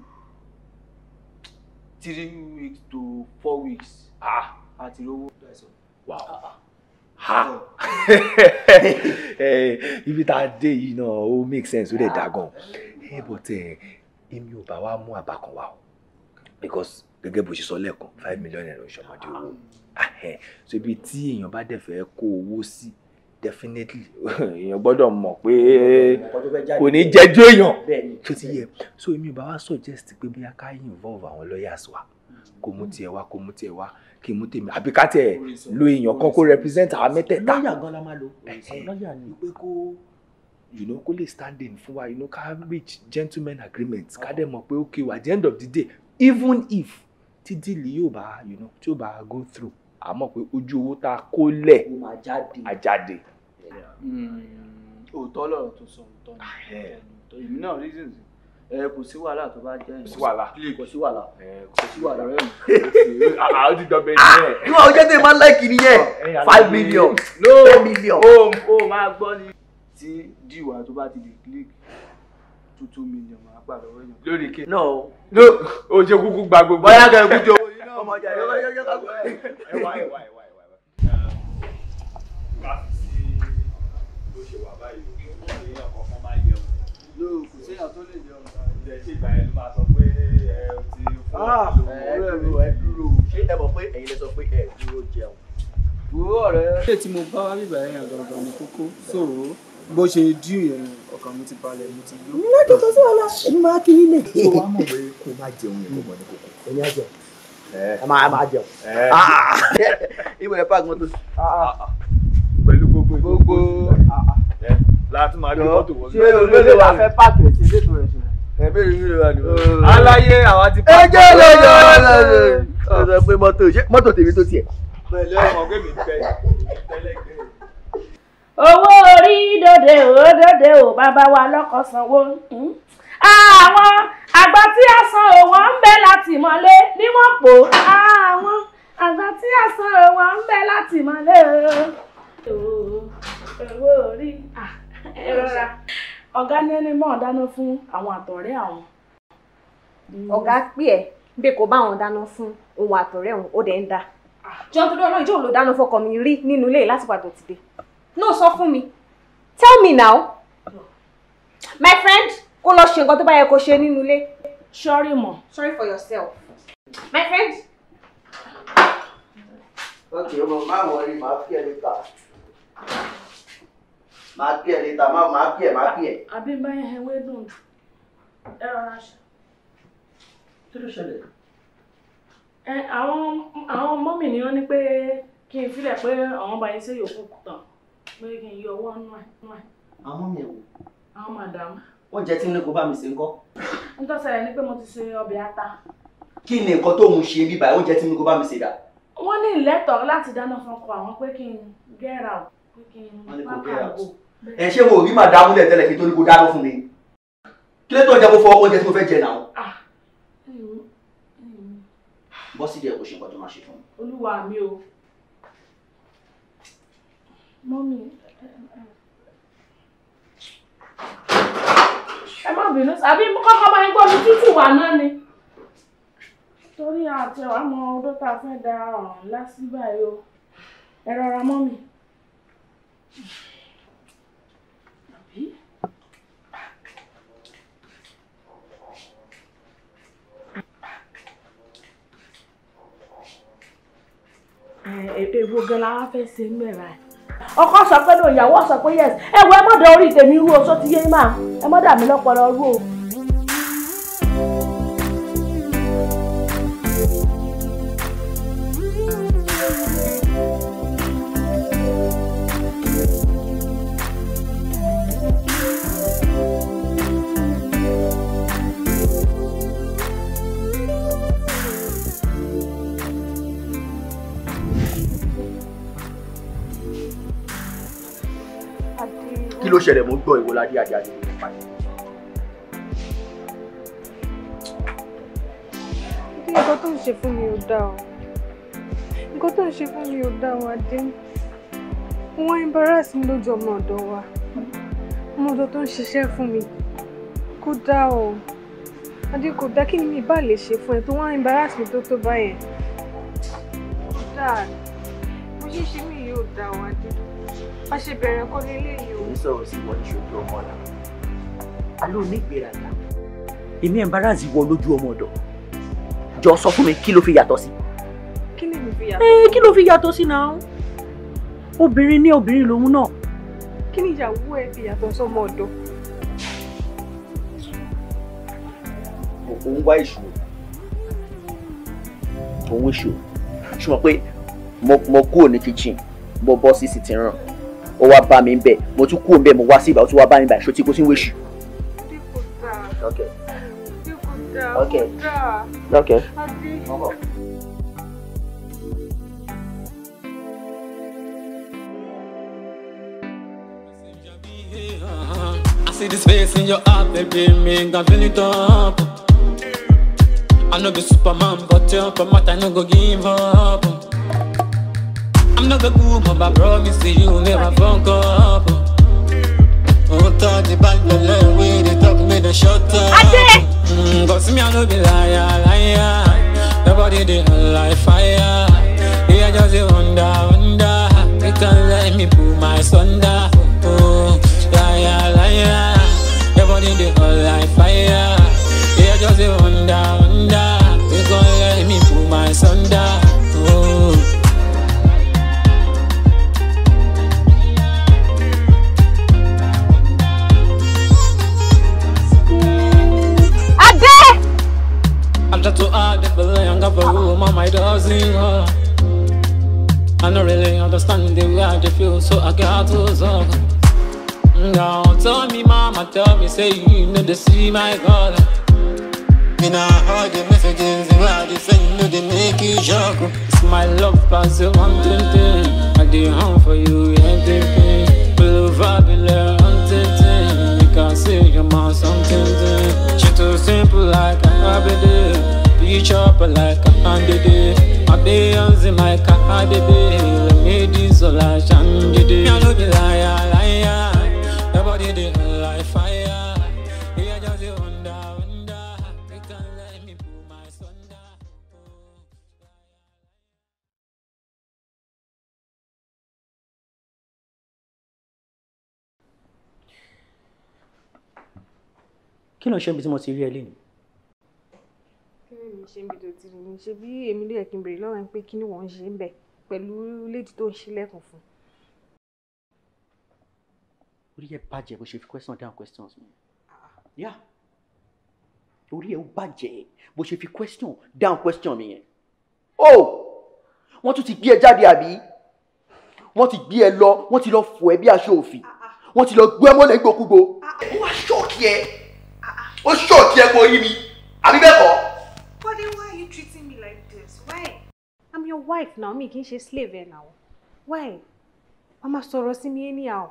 3 weeks to 4 weeks. Àti rówó. Wow. Ha! Ibi tá a dé yìí náà ó make sense, ó dẹ̀ dá gan. But èmi ò bá wa mú àbá kan wá o, because gẹ́gẹ́ bó ṣe sọ lẹ́ẹ̀kan, 5 million naira ṣọmọdé owó. So ibi tí èèyàn bá dẹ̀ fẹ́ kó owó sí, definitely èèyàn gbọ́dọ̀ mọ̀ pé kò ní jẹ́jọ́ èèyàn tó ti yẹ. So èmi ò bá wa suggest pé bóyá ká involve àwọn lawyers wa, kó mú tiẹ̀ wá, kó mú tiẹ̀ wá, kí n mú tèmi, àbí ká tiẹ̀ lo èèyàn kan kó represent àwọn mẹ́tẹ̀ẹ̀ta. Lọ́yà gan la máa lo, lọ́yà ni. Pé kó, you know, kó lè stand in fún wa, you know, ká reach gentleman agreement, ká dẹ̀ mọ̀ pé okay, at the end of the day, even if tí deal yóò bá, you know, tí yóò bá go through, a mọ̀ pé ojú owó tá a kó lẹ̀ á jáde. Òótọ́ lọ̀rọ̀ tó sọ, òótọ́ ni. Èmi náà reasons ẹ, kò sí wàhálà tó bá jẹ́. Kò sí wàhálà. Kò sí wàhálà. Kò sí wàhálà rẹ. Àwọn ti dọ̀bẹ̀ nìyẹn. Ìwọ ọjọ́ tẹ̀ máa ń láìkì nìyẹn, 5 million, 10 million. Ó máa gbọ́ ni tí díwà tó bá ti lè click 2 million máa gbà lọ́wọ́ èèyàn. Lórí kí. No. No, o ṣe kúkú gba gbogbo. Bóyá kẹ́ ẹ kú jọ. Ẹ wá ẹ wá ẹ wá ẹ wá. Ká fi sí bó ṣe wà báyìí o, èèyàn kọ̀ọ̀kan máa yẹ o. Kò séèyàn tó lè jẹun. Ǹjẹ́ ṣé ìgbà yẹn ló máa sọ pé ẹ ti fún ọ lówó? Ẹ dúró, ẹ dúró. Ṣé ẹ mọ̀ pé ẹ̀yin lẹ sọ pé ẹ dúró jẹun? Wo ọ̀rẹ́. Ṣé tí mo bá wá bíbá yẹn gangan ní kókó? So bó ṣe díù yẹn, ọkàn mi ti balẹ̀, mo ti yó. Mi lọ́dún kò sí wàhálà, èmi máa kí yín lè. Tó wá mọ̀ pé kó má jẹun yẹn kó mọ̀ ní kókó. Èmi á jẹun. A máa jẹun. Ibo ẹ̀ pàgọ́ mọ́tò sí. Pẹ̀lú gbogbo láti máa gbé mọ́tò wọlé. Ṣé olóòlè wa fẹ́ pààkì ẹ̀ ṣe létò rẹ̀ ṣe? Ẹ bẹ́ẹ̀ ni wà ní. Aláyé àwa ti pààkì. Ẹ jẹ́ lọ́jọ́ lọ́jọ́. Ó sọ pé mọ́tò ṣé mọ́tò tèmi tó tiẹ̀. Pẹ̀lú ọmọ pé mi tẹ́lẹ̀ gbé. Owó orí dòde ò dòde ò, bàbá wa lọ́kọ̀ sanwó. Àwọn àgbà tí a san òwò ń bẹ láti mọ́lé ní wọ́n pò. Àwọn àgbà tí a san òwò ń bẹ láti mọ́lé o. Owó orí ẹ rọra. Ọ̀gá ní ẹni mọ́ dáná fún àwọn àtọ̀rẹ́ àwọn. Ọ̀gá pè ẹ́ bí kò bá wọn dáná fún òun àtọ̀rẹ́ òun, ó dẹ̀ ń da. Jọ tó dọ́nà ìjọ́ òun ló dáná fọkọ mi rí nínú ilé láti pàtó ti dé. No, sọ fún mi. Tell me now. My friend, kó lọ ṣe nǹkan tó bá yẹ kó ṣe nínú ilé. Sorry mọ̀. Sorry for yourself. My friend. Okay, ọmọ má wọrí, màá pè ẹ́ later. Màá pè ẹ́ later, màá pè ẹ́, màá pè ẹ́. Àbí báyìí ẹ̀wé dùn jù. Ẹ rọra ṣe. Kí ló ṣẹlẹ̀? Ẹ àwọn mọ́mì ni wọ́n ní pé kí n filẹ̀ pé àwọn bá yín ṣe yòókù tán pé kí n yọ ọwọ́ nú ẹ̀. Àwọn mọ́mì ẹ̀ wò? Àwọn màdàmú. Oúnjẹ tí mo ní kó bá mi sè ńkọ́? N tó ṣẹlẹ̀ ni pé mo ti ṣe ọbẹ̀ ata. Kí ni nǹkan tó ń ṣe bíbá oúnjẹ tí mo ní kó bá mi sè dà? Wọ́n ní ìlẹ́tọ̀ọ́ láti dáná fún ọkọ àwọn pé kí n get out. Pé kí n pápá àgbo. Ẹ ṣé mo rí màdàmú lẹ̀ tẹ́lẹ̀ kí n tó ní kó dáná fún mi? Kí ló tó ń jẹ́ kó fọ oúnjẹ tí mo fẹ́ jẹ náà? Bọ́ sídìí ẹ̀ kò ṣe nǹkan tó máa ṣe fún mi. Olúwa mi o. Mọ́mì, ẹ má bínú, àbí kọ́kọ́ máa ń gbọ́ mi tútù wà náà ni. Torí àti ẹ̀wà mọ ọdún tá a fẹ́ da ọ̀ràn ńlá sí báyìí o. Ẹ rọra mọ́mì. Àbí? Èwo gan la wá fẹ́ ṣe ń bẹ̀rẹ̀ ẹ̀. Ọkọ sọ pé no, ìyàwó sọ pé yes. Ẹ wo ẹ má da orí tèmi rú o, só ti yé máa. Ẹ má dà mí lọ́pọlọ rú o. Kí ló ṣẹlẹ̀? Mo ń gbọ́ ìwọ ládé adé adé nípa ẹ̀. Nǹkan tó ń ṣe fún mi ò dáa o. Nǹkan tó ń ṣe fún mi ò dáa o, Adé. Wọ́n embarrass mi lójú ọmọ ọ̀dọ̀ wa. Ọmọ ọ̀dọ̀ tó ń ṣiṣẹ́ fún mi. Kò dáa o. Adé, kò dáa. Kí ni mi bá lè ṣe fún ẹ tó wọ́n embarrass mi tó tó báyẹn? Kò dáa. Bó ṣe ṣe mí yóò dáa o, Adé. Bá ṣe bẹ̀rẹ̀ kọ́ léléyìí o. Èmi sọ̀rọ̀ sí ìwọ ní ṣojú ọmọ ọ̀la. Aló onígbéraga. Èmi embarrass ìwọ lójú ọmọ ọ̀dọ̀. Jọ sọ fún mi, kí ló fi yàtọ̀ sí? Kí ni mi fi yàtọ̀ sí? Kí ló fi yàtọ̀ sí náà? Obìnrin ní obìnrin lòun náà. Kí ni ìyàwó ẹ fi yàtọ̀ sọmọ ọ̀dọ̀? Òun wá ìṣù. Òun ìṣù. Ṣùgbọ́n pé mo kúrò ní kitchen, mo bọ́ sí sitting room. Ó wá bá mi ń bẹ̀, mo tún kúrò ń bẹ̀, mo wá sí ìbà, ó tún wá bá mi bẹ̀, ṣó tí kò sí ń wéṣù. Okay. Okay. Okay. I see the space in your heart, baby, me gon' fill it up. I no be Superman, but you're from what I no go give up. I'm not a good but I promise you never fuck up. Oh, talk the bad the way they talk me, they shut up. Cause me I no be liar, liar. Nobody they like fire. Yeah, just a wonder, wonder. They can't let me pull my thunder. Oh, liar, liar. Nobody they like fire. Yeah, just a wonder, wonder. They can't let me pull my thunder. Oh. To add the feeling of a room on my dozen. I don't really understand the way I feel, so I got to talk. Now tell me, mama, tell me, say you know they see my God. Me now all the messages the way they send, you know they make you shock. It's my love pass the 1 thing. I do home for you, everything. Blue vibe, learn, you can see your mom something. She too simple like a everyday. Beach up like a hundred. I be on my car, baby. Let me do so like I no be liar. Kí ló ń ṣe níbi tí mo ti rí ẹ lénìí? Kí ni mi ṣe níbi tó ti rí mi? Ṣe bí èmi ló yẹ kí n béèrè lọ́wọ́ ẹ pé kí ni wọ́n ń ṣe ń bẹ̀ pẹ̀lú lédi tó ń ṣílẹ̀kùn fún. Orí ẹ bàjẹ́ bó ṣe fi question down questions mi. Yeah. Orí ẹ ó bàjẹ́ bó ṣe fi question down question mi yẹn. Oh! Wọ́n tún ti gbé ẹ jáde àbí? Wọ́n ti gbé ẹ lọ, wọ́n ti lọ fò ẹ bí aṣọ òfì. Wọ́n ti lọ gbé ẹ mọ́lẹ̀ gbòkúgbò. Ó wá ṣọ́ọ̀kì ẹ. Ó ṣọ́ọ̀kì ẹ kò rí mi. Àbí bẹ́ẹ̀ kọ́? Bọ́dé, why are you treating me like this? Why? I'm your wife now, mi kì í ṣe slave ẹ now. Why? Wàá máa sọ̀rọ̀ sí mi anyhow.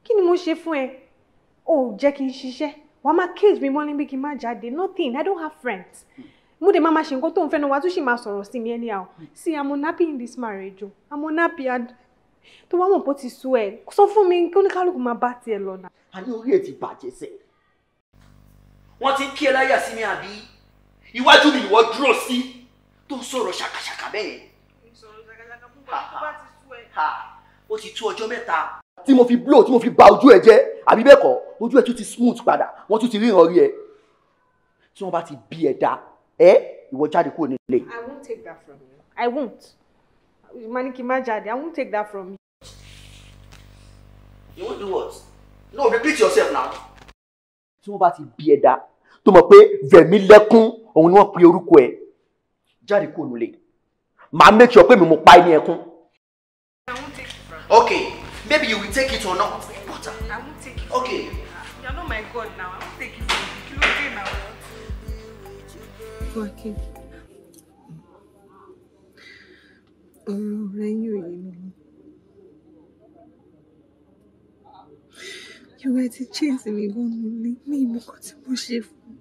Kí ni mo ṣe fún ẹ? O ò jẹ́ kí n ṣiṣẹ́. Wàá máa cage mi mọ́ níbi kí n má jáde. Nothing. I don't have friends. Mo dẹ̀ máa ma ṣe nǹkan tó ń fẹ́ náà, wàá tún ṣì máa sọ̀rọ̀ sí mi anyhow. See, I'm unhappy in this marriage o. I'm unhappy and tó wá mọ̀ pé ó ti sú ẹ. Sọ fún mi kí oníkálukú máa bá tiẹ̀ lọ náà. A ní orí ẹ ti bàjẹ́ sẹ́. Wọ́n ti ń kí ẹ láyà sí mi àbí? Iwájú mi ìwọ dúró sí tó ń sọ̀rọ̀ ṣàkàṣàkà bẹ́ẹ̀. Ó ti tó ọjọ́ mẹ́ta. Tí mo fi blow, tí mo fi ba ojú ẹ jẹ́, àbí bẹ́ẹ̀ kọ́, ojú ẹ tún ti smooth padà, wọ́n tún ti ríran rí ẹ. Tí wọ́n bá ti bí ẹ dá, ẹ ìwọ jáde kúrò nílé. I won't take that from you. I won't. Mani kí n má jáde. I won't take that from you. You won't do what? No, repeat yourself now. Tí wọ́n bá ti bí ẹ dá, tó mọ̀ pé Rẹ̀mílẹ́kún òun ni wọ́n pe orúkọ ẹ̀, jáde kúrò nílé. Màá make sure pé mi mo pa ẹ ní ẹkún. Okay, maybe you will take it or not. But, I won't take it. Okay. You're not my God now. I won't take it from you. Kí ló dé now? Joaquin, ọ̀rọ̀ rẹ yóò yé mi mọ́. Yorùbá ti chase mi gan nílé, mi ì mọ nǹkan tí mo ṣe fún un.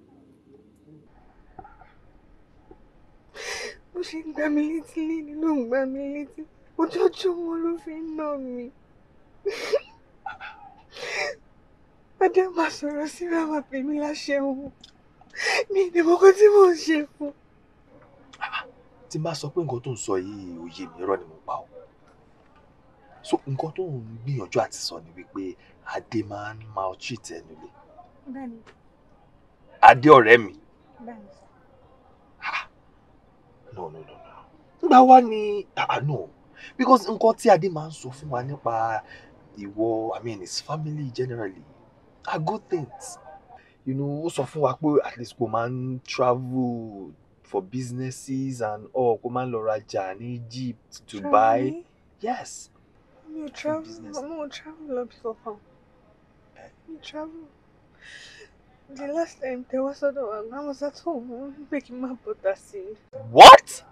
Bó ṣe ń gbá mi létí léni ló ń gbá mi létí, ojoojúmọ́ ló fi ń nà mí. Adé máa sọ̀rọ̀ sí mi, máa pè mí láṣẹ́wó. Mi ì mọ nǹkan tí mò ń ṣe fún un. Tí n bá sọ pé nǹkan tó ń sọ yìí ò yé mi, irọ́ ni mo pa ọ́. So nǹkan tó ń gbìyànjú àti sọ ni wípé Adé máa ń maltreat ẹ nílé. Bẹ́ẹ̀ni. Adé ọ̀rẹ́ mi. Bẹ́ẹ̀ni. No, no, no, no. Nígbà wá ni no, because nǹkan tí Adé máa ń sọ fún wa nípa ìwọ, I mean his family generally are good things. You know, ó sọ fún wa pé at least kò máa ń travel for businesses and all, kò máa ń lọ rajà ní Egypt, Dubai. Travel? Yes. Mi ò travel, mo ò travel lọ bí kankan. Mi ò travel. The last time tẹ wá sọ́dọ̀ wa, I was at home, wọ́n pé kí n má bọ́tà sí i. What?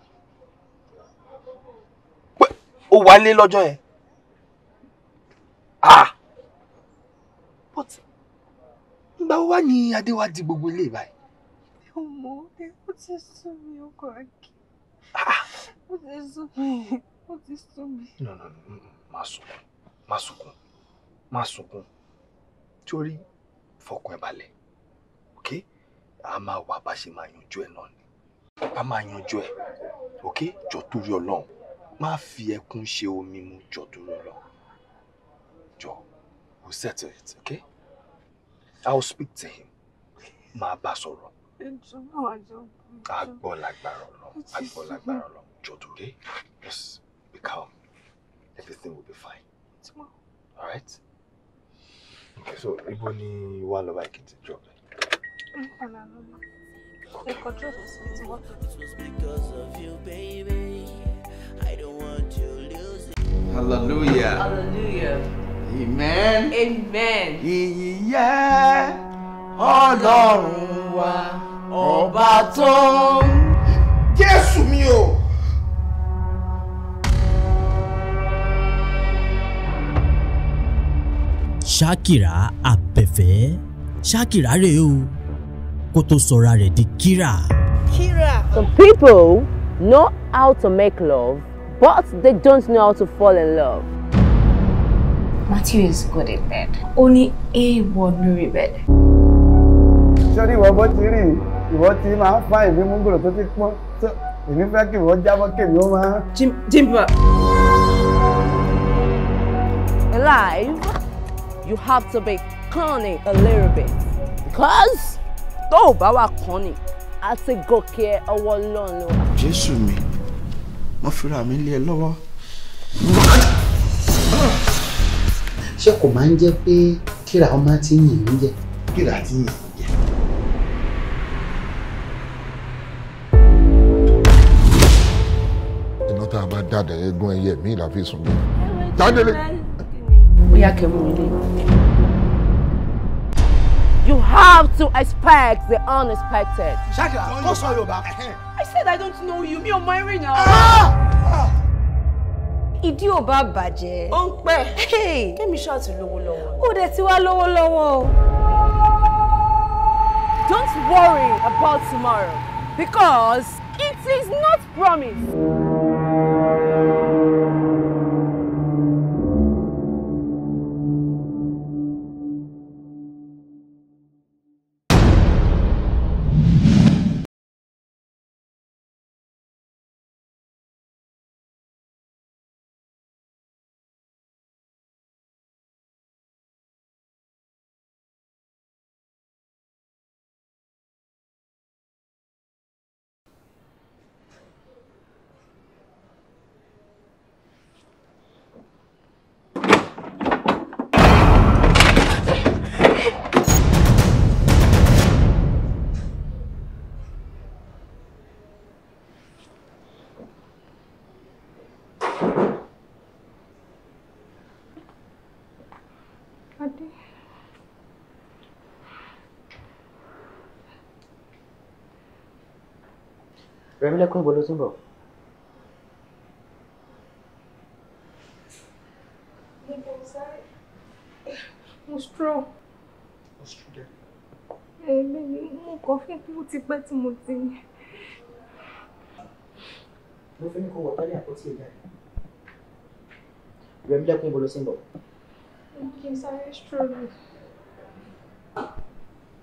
Ó wálé lọ́jọ́ yẹn? Ah! But nígbà wo wá ni Adé wá di gbogbo ilé báyìí? Mi ò mọ̀, ó ti sú mi, ọkọ Akin. Ó ti sú mi, ó ti sú mi. No, no, no, má sunkún, má sunkún, má sunkún. Torí fọkàn ẹ balẹ̀, okay? A máa wà bá ṣe máa yanjú ẹ náà ni. A máa yanjú ẹ, okay? Jọ̀ọ́ torí Ọlọ́run, má fi ẹkún ṣe omi mu, jọ̀ọ́ torí Ọlọ́run. Jọ̀ọ́, we'll settle it, okay? I will speak to him. Máa bá sọ̀rọ̀. Ẹjọ́ náà wà jọ. A gbọ́ lágbára Ọlọ́run, a gbọ́ lágbára Ọlọ́run. Jọ̀ọ́ torí, just be calm. Everything will be fine. All right? Okay, so ibo ni wàá lọ báyìí kí n ti drop ẹ? Ẹ̀kọ́ drop sí ti wọ́n. It was because of you, baby. I don't want to lose it. Hallelujah. Hallelujah. Amen. Amen. Ìyìn yẹ Ọlọ́run wa, ọba tó ń. Jésù mi o. Ṣakira Abẹ́fẹ́, Ṣakira rèé o, kó tó sọra rẹ̀ di Kira. Kira. Some people know how to make love, but they don't know how to fall in love. Matthew is good in bed. Only A1 lórí bed. Sọ́rí ìwọ bó ti rí ìwọ tí máa ń fa ìbí múngòrò tó ti pọ́n tó èmi fẹ́ kí ìwọ jábọ́ kèmí ó máa. Jimba. Alive, you have to be cunning a little bit because Tó ò bá wà kán ni, àti gòkè ọwọ́ Ọlọ́run ló wà. Jésù mi, mo fira mi lé ẹ lọ́wọ́. Ṣé kò máa ń jẹ́ pé kíra ọmọ ti ń yìn mí jẹ? Kíra ti ń yìn mí jẹ. Iná tá a bá dàdé eégún ẹyẹ mi là fi sùn bí. Jáde. Bóyá kẹ́ mú mi lé. You have to expect the unexpected. Ṣáàkìlá, kó sọ Yorùbá. I said I don't know you, mi ò mọ eré náà. Ìdí ò bá bàjẹ́. Ó ń pẹ́. Kémi ṣáà ti lówó lọ́wọ́. Ó dẹ̀ ti wá lówó lọ́wọ́ o. Don't worry about tomorrow because it is not promised. Adé. Rẹ̀mílẹ́kún, ibo ló ti ń bọ̀? Mo bọ̀ sáré. Mo stroll. Mo stroll dẹ. Ẹ̀ẹ́dẹ́gbẹ̀ni, mo kàn fún pé ó ti pẹ́ tí mo ti ní. Mo fi ní kó wọ̀ tọ́lé àpótí ẹ̀ jáde. Rẹ̀mílẹ́kún, ibo ló ti ń bọ̀? Mo kì í sáré stroll.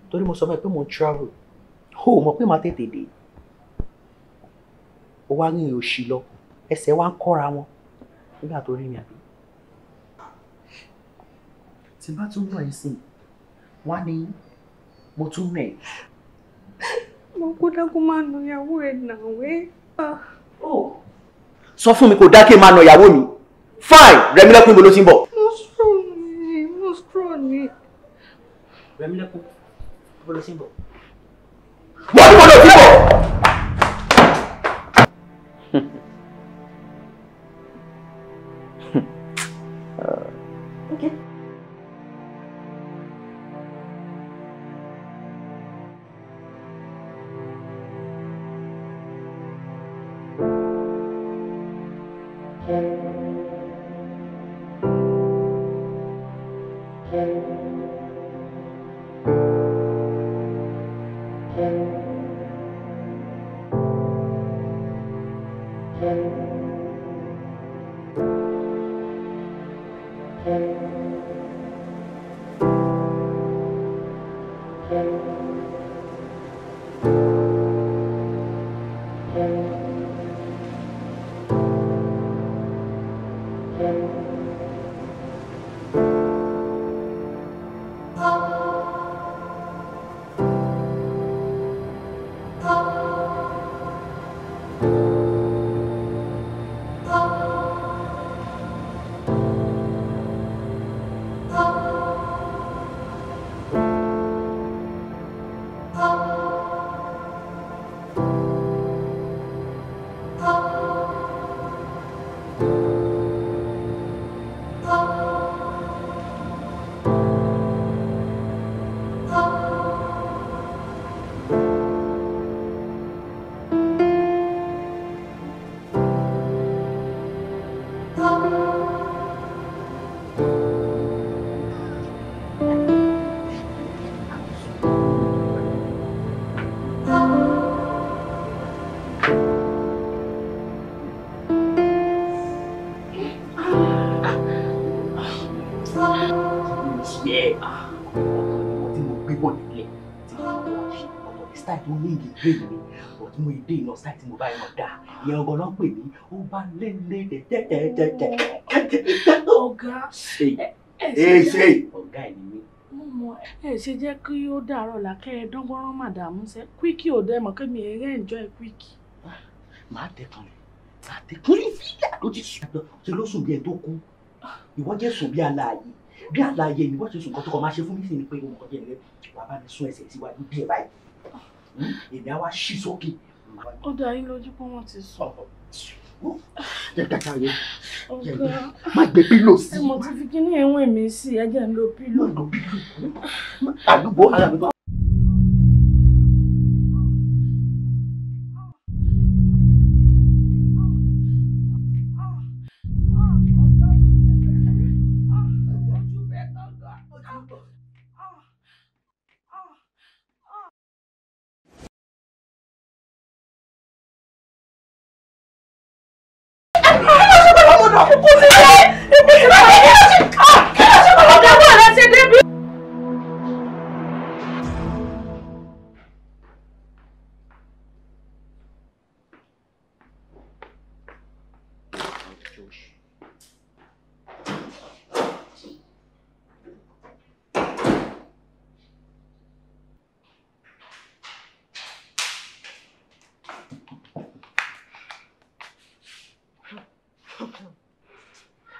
Torí mo sọ fún ẹ pé mo ń travel. O ò mọ̀ pé màá tètè dé. Ó wá rìn òṣì lọ, ẹsẹ̀ wa ń kọ́ra wọn nígbà tó rí mi àbí. Tí n bá tún nà ẹ́ sìn, wá ní mo tún nà ẹ́. Mo kó dákú máa nà ìyàwó ẹ̀ nà wé. Sọ fún mi kò dá kí n máa nà ìyàwó mi. Fine, Rẹ̀mílẹ́kún, ibo ló ti ń bọ̀? Mo stroll ni, mo stroll ni. Rẹ̀mílẹ́kún, ibo ló ti ń bọ̀? Wọ́n ní mo lọ sí bọ̀. Okay. Mo dé iná sáì tí mo bá yẹn dá ìyẹn ọgọ náà pè mí ó bá lélẹ̀ tẹ́tẹ́tẹ́tẹ́. Ọ̀gá ṣe ṣe ọ̀gá ẹ̀ ni mí. Mo mọ ẹ ṣe jẹ́ kí ó dàárọ̀ làkẹ́ ẹ dángbọ́rán màdàmú ṣe quickie ò dẹ́ mọ̀ kí mi eré enjoy quickie. Màá tẹ kan rẹ̀, màá tẹ kan rẹ̀ fílà ló ti sùn ṣe ló sùn bí ẹ tó kú. Ìwọ jẹ́ sùn bí alààyè, bí alààyè ni wọ́n ṣe sùn. Nǹkan tó kọ máa ṣe fún mi sì ni pé mo kọjá rẹ, wàá bá mi sún ẹsẹ̀ síwájú bí ẹ báyìí. Èmi á wá ṣí sókè. Ó dá yín lójú pé wọ́n ti sùn. Jẹ́ kàkà yẹn. Má gbé pílò sí. Ẹ mọ̀ ti fi kíní ẹ̀wọ̀n mi sí, ẹ jẹ́ ń lo pílò. Àdúgbò ara mi.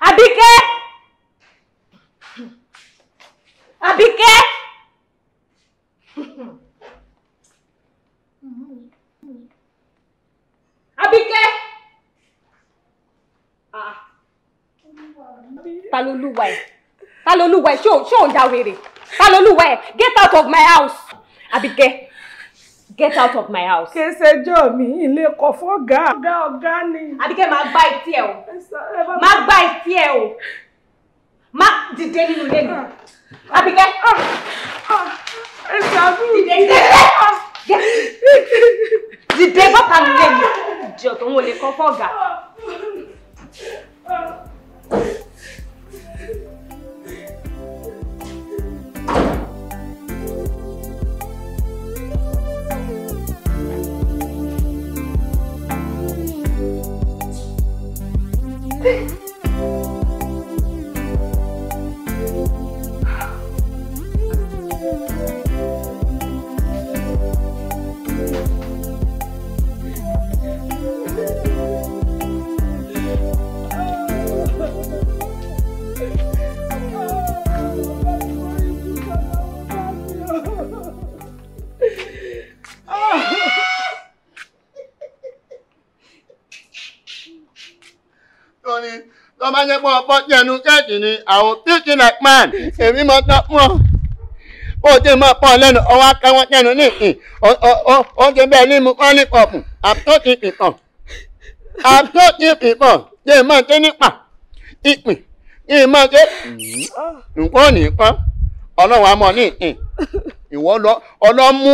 Àbíkẹ́! Àbíkẹ́! Àbíkẹ́! Ta ló lúwa ẹ̀? Ta ló lúwa ẹ̀? Ṣé ò ń ya wèrè? Ta ló lúwa ẹ̀? Get out of my house! Àbíkẹ́! Get out of my house. Kì í ṣẹjọ́ mi, ilé kọ̀ fọ́gà. Ọ̀gá ọ̀gá ni. Àbíkẹ́, máa gbá etí ẹ o. Máa gbá etí ẹ o. Má dìde nínú ilé mi. Àbíkẹ́. Dìde dìde. Dìde bọ́ta nínú ilé mi. Ìjọ tó ń wọlé kọ́ fọ́gà. Tó bá jẹ́ pé ọ̀pọ̀ jẹnu kẹ́ẹ̀kì ni àwọn píkì like man èmi mọ̀ tán fún ọ. Ó ti mọ̀ pọ̀ lẹ́nu ọwọ́ akẹ́wọ́n jẹnu ní ìsìn oúnjẹ bẹ́ẹ̀ ní mu kọ́ ní pọ̀pù àtúntì pìpọ̀ àtúntì pìpọ̀ jẹ́ ìmọ̀ ṣe nípa ìpìn kí ìmọ̀ ṣe nǹkan ò ní kọ́ ọlọ́run àmọ́ ní ìsìn ìwọ ọlọ́mú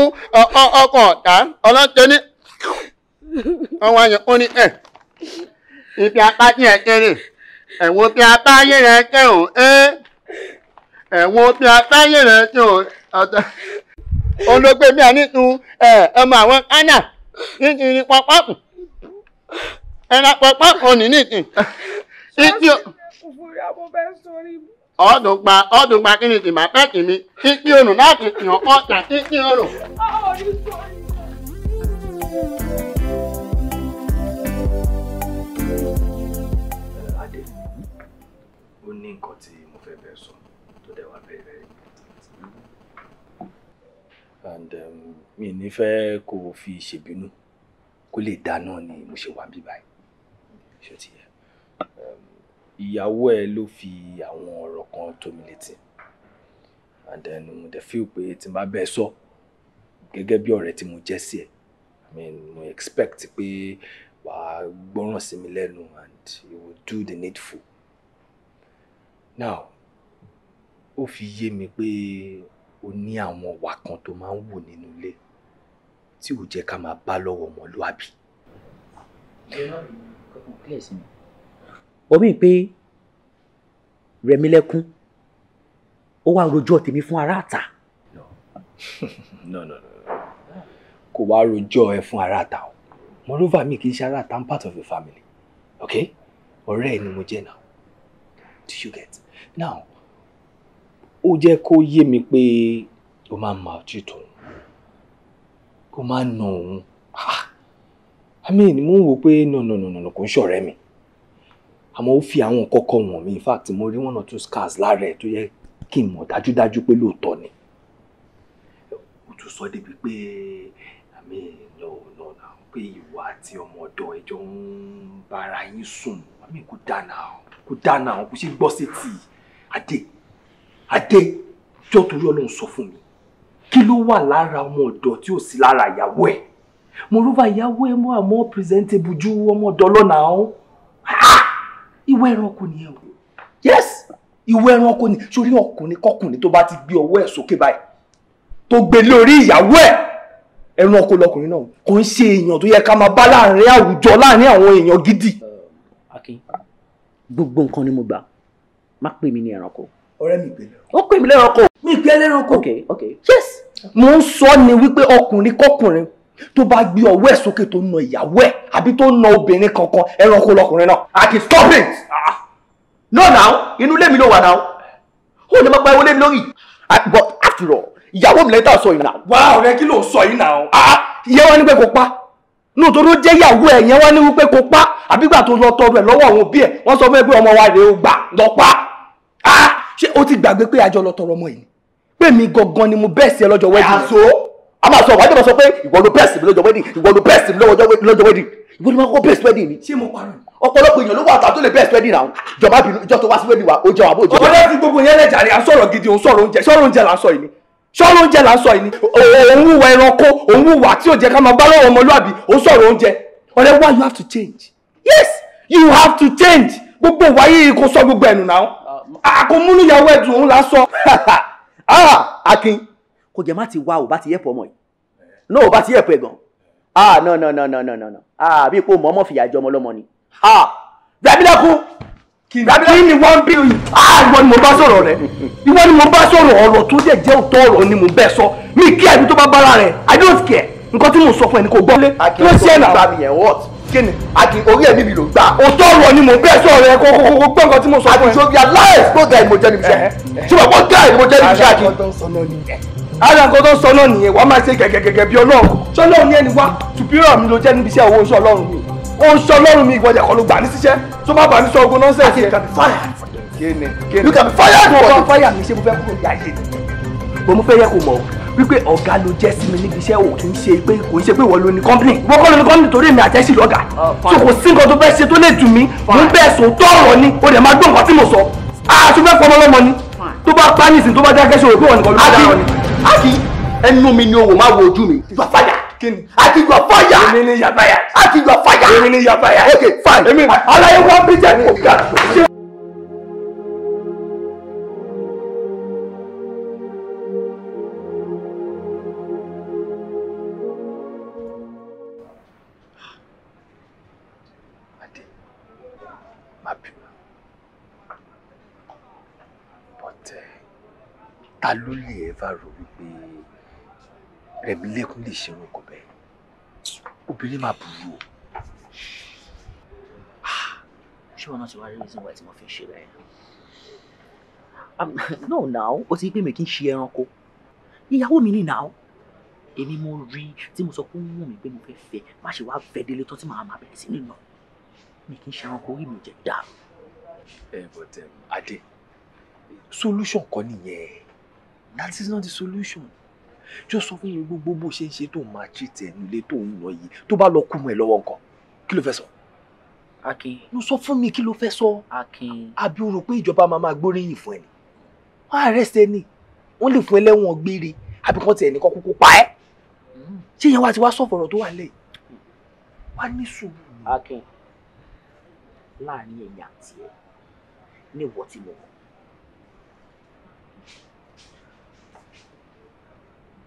ọkọ̀ ọ̀tá ọlọ́tẹ ní ọwọ́ àyẹ̀kọ́ ní ẹ̀ ibi apá tí ẹ kéré ẹ̀wọ̀n bí apá yé rẹ̀ kẹ́ ò ẹ́ ẹ̀wọ̀n bí apá yé rẹ̀ kẹ́ ò ọ̀tọ̀ olóògbé mi àníṣu ọmọ àwọn kánà nítorí pọpọ́pù ẹ̀rọ pọpọ́pù òní nìsín. Ọdún gba kí ni tìmọ̀ pẹ́ tì mí títí òrùn láti yàn ọ̀tà títí òrùn. Adé, ó ní nǹkan tí mo fẹ́ bẹ́ẹ̀ sọ tó dẹ̀ wá very very important. And mi ní fẹ́ kó o fi ṣèbínú kó lè dá náà ni mo ṣe wà bí báyìí. Ṣé o ti yẹ? Ìyàwó ẹ ló fi àwọn ọ̀rọ̀ kan tó mi létí. And then mo dẹ̀ feel pé tí n bá bẹ́ẹ̀ sọ gẹ́gẹ́ bí ọ̀rẹ́ tí mo jẹ́ sí ẹ. I mean, mo expect pé wàá gbọ́ràn sí mi lẹ́nu and you will do the needful. Now, ó fi yé mi pé o ní àwọn ìwà kan tó máa ń wù nínú ilé tí ò jẹ́ ká máa bá lọ́wọ́ ọmọlúàbí. Ó mì pé Rẹ̀mílẹ́kún ó wá rojọ́ tèmi fún ará àtà. No, no, no. Kò wá rojọ́ ẹ fún ará àtà o. Moreover, mi kì í ṣe ará àtà, I'm part of your family. Okay? Ọ̀rẹ́ ẹ ni mo jẹ́ now. Do you get? Now, Ó jẹ́ kó yé mi pé ó máa ń maltreat òun, kó máa ń nà òun. I mean, mo ń wò pé no no no no kò ń ṣọ̀rẹ́ mi. Àmọ́ ó fi àwọn nǹkan kan wọ̀n mi. In fact, mo rí one or two scars lára ẹ̀ tó yẹ kí n mọ̀ dájúdájú pé lóòótọ́ ni. Ó tún sọ débi pé, I mean, no no no, pé ìwọ àti ọmọ ọ̀dọ̀ ẹjọ́ ń bára yín sùn. I mean, kò dáná, kò dáná, kò ṣe gbọ́ sétí. Adé, Adé, jọ̀ọ́ torí Ọlọ́run sọ fún mi, kí ló wà lára ọmọ ọ̀dọ̀ tí ò sí lára ìyàwó ẹ̀? Moreover, ìyàwó ẹ̀ mọ́ àmọ́ presentable ju ọmọ ọ̀dọ̀ lọ́nà ọ̀hún. Ìwọ ẹranko ni ẹ o. Yes, ìwọ ẹranko ni. Sórí ọkùnrin kọkùnrin tó bá ti gbé ọwọ́ ẹ̀ sókè báyìí, tó gbé lórí ìyàwó ẹ̀, ẹranko lọkùnrin náà. Kò ń ṣe èèyàn tó yẹ ká máa bá láàrin àwùjọ, láàrin àwọn èèyàn gidi. Akin, gbogbo nǹkan ni mo gbà, má pè mí ní ẹranko. Ọ̀rẹ́ mi pè lẹ́ranko. Ó pè mí lẹ́ranko. Mi pè lẹ́ranko. Ok, ok. Yes. Mo ń sọ ni wípé ọkùnrin kọkùnrin tó bá gbé ọwọ́ ẹ̀ sókè tó na ìyàwó ẹ̀ àbí tó na obìnrin kankan, ẹranko lọkùnrin náà. Akin, stop it! No now, inú ilé mi ló wà now. Ó lè máa pa ewo lé mi lórí. But after all, ìyàwó mi lẹ́tà sọ yìí now. Wá ọ̀rẹ́, kí ló ń sọ yìí now? Ìyẹn wá ní pé kò pa. Nítorí ó jẹ́ ìyàwó ẹ̀, yẹn wá ní wípé kò pa. Àbígbà tó lọ tọrọ ẹ̀ lọ́wọ́ àwọn òbí ẹ̀, wọ́n sọ fún ẹ pé ọmọ wa rèé o gbà lọ pa. Ṣé o ti gbàgbé pé àjọ lọ tọrọ ọmọ yìí? Pé mi gangan ni mo bẹ́ẹ̀ sí ẹ lọ́jọ́ wedding. Àṣọ a máa sọ, wàá jẹ́ sọ pé ìwọ ló bẹ́ẹ̀ sí mi lọ́jọ́ wedding, ìwọ ló bẹ́ẹ̀ sí mi lọ́jọ́ wedding, ìwọ ló máa kọ́ bẹ́ẹ̀ sí wedding mi. Ṣé mo parọ́? Ọ̀pọ̀lọpọ̀ èèyàn ló wà tó lè bẹ́ẹ̀ sí wedding náà. Jọba bínú, ìjọ tó wá sí wedding wa, ó jẹun àbó jẹun. Ọ̀rẹ́ fi gbogbo yẹn lẹ́jà rẹ̀, à ń sọ̀rọ̀ gidi, òun sọ̀rọ̀ oúnjẹ, sọ̀rọ̀ oúnjẹ là ń sọ yìí ni. Sọ̀rọ̀ oúnjẹ là ń sọ yìí ni. Òun wùwà ẹranko, òun wùwà tí ò jẹ́ ká máa bá lọ́wọ́ ọmọlúàbí, òun sọ̀rọ̀ oúnjẹ. Ọ̀rẹ́, why you have to change? Yes, you have to change. Gbogbo wáyé kò sọ gbogbo ẹnu náà. Àkómúnú ìyàwó ẹ̀dùn òun là ń sọ. Akin, kò jẹ́ má ti wá ò bá ti yẹ̀pọ̀ ọmọ yìí. No, ò bá ti yẹ̀pọ̀ ẹ̀ gan. Ah, no no no no no no no. Ah, bí ipò mọ́mọ́ fìyà jẹ ọmọ lọ́mọ ni. Ah, Rẹ̀mílẹ́kún. Kí ni wọ́n bí? Ah, ìwọ ni mo bá sọ̀rọ̀ rẹ̀. Ìwọ ni mo bá sọ̀rọ̀, ọ̀rọ̀ tó dẹ̀ jẹ́ òótọ́ ọ̀rọ̀ ni mo bẹ́ sọ. Mi kí ẹ̀mí tó bá bára rẹ̀. I don't care. Nǹkan tí mo sọ fún ẹ ni kò gbọ́. Akin, Ló ṣe orí náà. gbà mí yẹn, what? Kí ni? Akin, orí ẹ̀mí mi ló gbà. Òótọ́ ọ̀rọ̀ ni mo bẹ́ sọ̀rọ̀ rẹ̀, kó gbọ́ nǹkan tí mo sọ fún ẹ. Akin, ṣó realize pé guy ni mo jẹ́ níbi iṣẹ́? Ṣé mo gbọ́ guy ni mo jẹ́ níbi iṣẹ́, Akin? Ara nǹkan tó ń sọ náà nìyẹn, wàá máa ṣe gẹ̀gẹ̀gẹ̀gẹ̀ bí Ọlọ́run. Ṣọlọ́run ní ẹni wá, superior mi ló jẹ́ níbi iṣẹ́, owó oṣù Ọlọ́run mi. Ó ń ṣọ Ọlọ́run mi, ìwọ́jà kan ló gbà ní síṣẹ́. Tó má bàa mi sọ ogun nonsense yẹn. You can be fired. Kíni? Kíni? You can be fired. Tó bá fire mi, ṣé mo fẹ́ kúrò ní ayé ni? Bọ̀ mo fẹ́ yẹ kó mọ̀ wípé ọ̀gá ló jẹ́ sí mi níbi iṣẹ́, ò kì í ṣe pé kò ń ṣe pé ìwọ ló ní company. Ìwọ kọ́ ló ní company torí èmi àtẹ́sí lọ́gà. So kò sí nǹkan tó fẹ́ ṣe tó lè dùn mí. Mo ń bẹ́ẹ̀ sọ tọ̀rọ̀ ni, o dẹ̀ máa gbọ́ nǹkan tí mo sọ. Àtúfẹ́ fọmọ lọ́mọ ni. Tó bá pa nísìnyí, tó bá dákẹ́ ṣòro pé wọ́n nìkan ló bá dára ni. Akin, ẹnu mi ni owó máa wo ojú mi. You are fired. Kíni? Akin, you are fired. Èmi ni you are fired. Akin, you are fired. Èmi ni you are fired. Okay, fine. Èmi aláyé wá bí jẹ́ kò ga. Adé, má bínú. But ta ló lè ever rò wípé Rẹ̀mílẹ́kún lè ṣe orúkọ bẹ́ẹ̀? Obìnrin máa burú o. Ṣé wọn náà ti wá rí reason why tí mo fi ń ṣe bẹ́ẹ̀? No now, ó ti rí pé mi kì í ṣe ẹranko. Ìyàwó mi ní now. Èmi mo rí tí mo sọ pé ó wù mí pé mo fẹ́ fẹ́, má ṣe wá fẹ́ délé tán tí màá máa bẹ̀rẹ̀ sí ní nà. Mi kì í ṣe ẹranko, orí mi ò jẹ́ dàrú. But Adé, solution kọ́ nìyẹn. That is not the solution. Jọ sọ fún mi, gbogbo bó ṣe ń ṣe tó máa treat ẹ nílé tó ń lọ yìí, tó bá lọ kú mọ́ ẹ lọ́wọ́ nǹkan, kí ló fẹ́ sọ? Akin. Ló sọ fún mi, kí ló fẹ́ sọ? Akin. Àbí o rò pé ìjọba máa máa gbóríyìn fún ẹ ni? Wọ́n arrest ẹ ni. Wọ́n lè fún ẹ lẹ́wọ̀n gbére àbí kán tiẹ̀ nìkan kúkú pa ẹ́. Ṣé ìyẹn wá ti wá sọ̀fọ̀rọ̀ tó wà lẹ̀? Wá ní sùúrù. Akin, láàrin ẹ̀yìn àti ẹ̀ ní ìwọ tí mo mọ̀.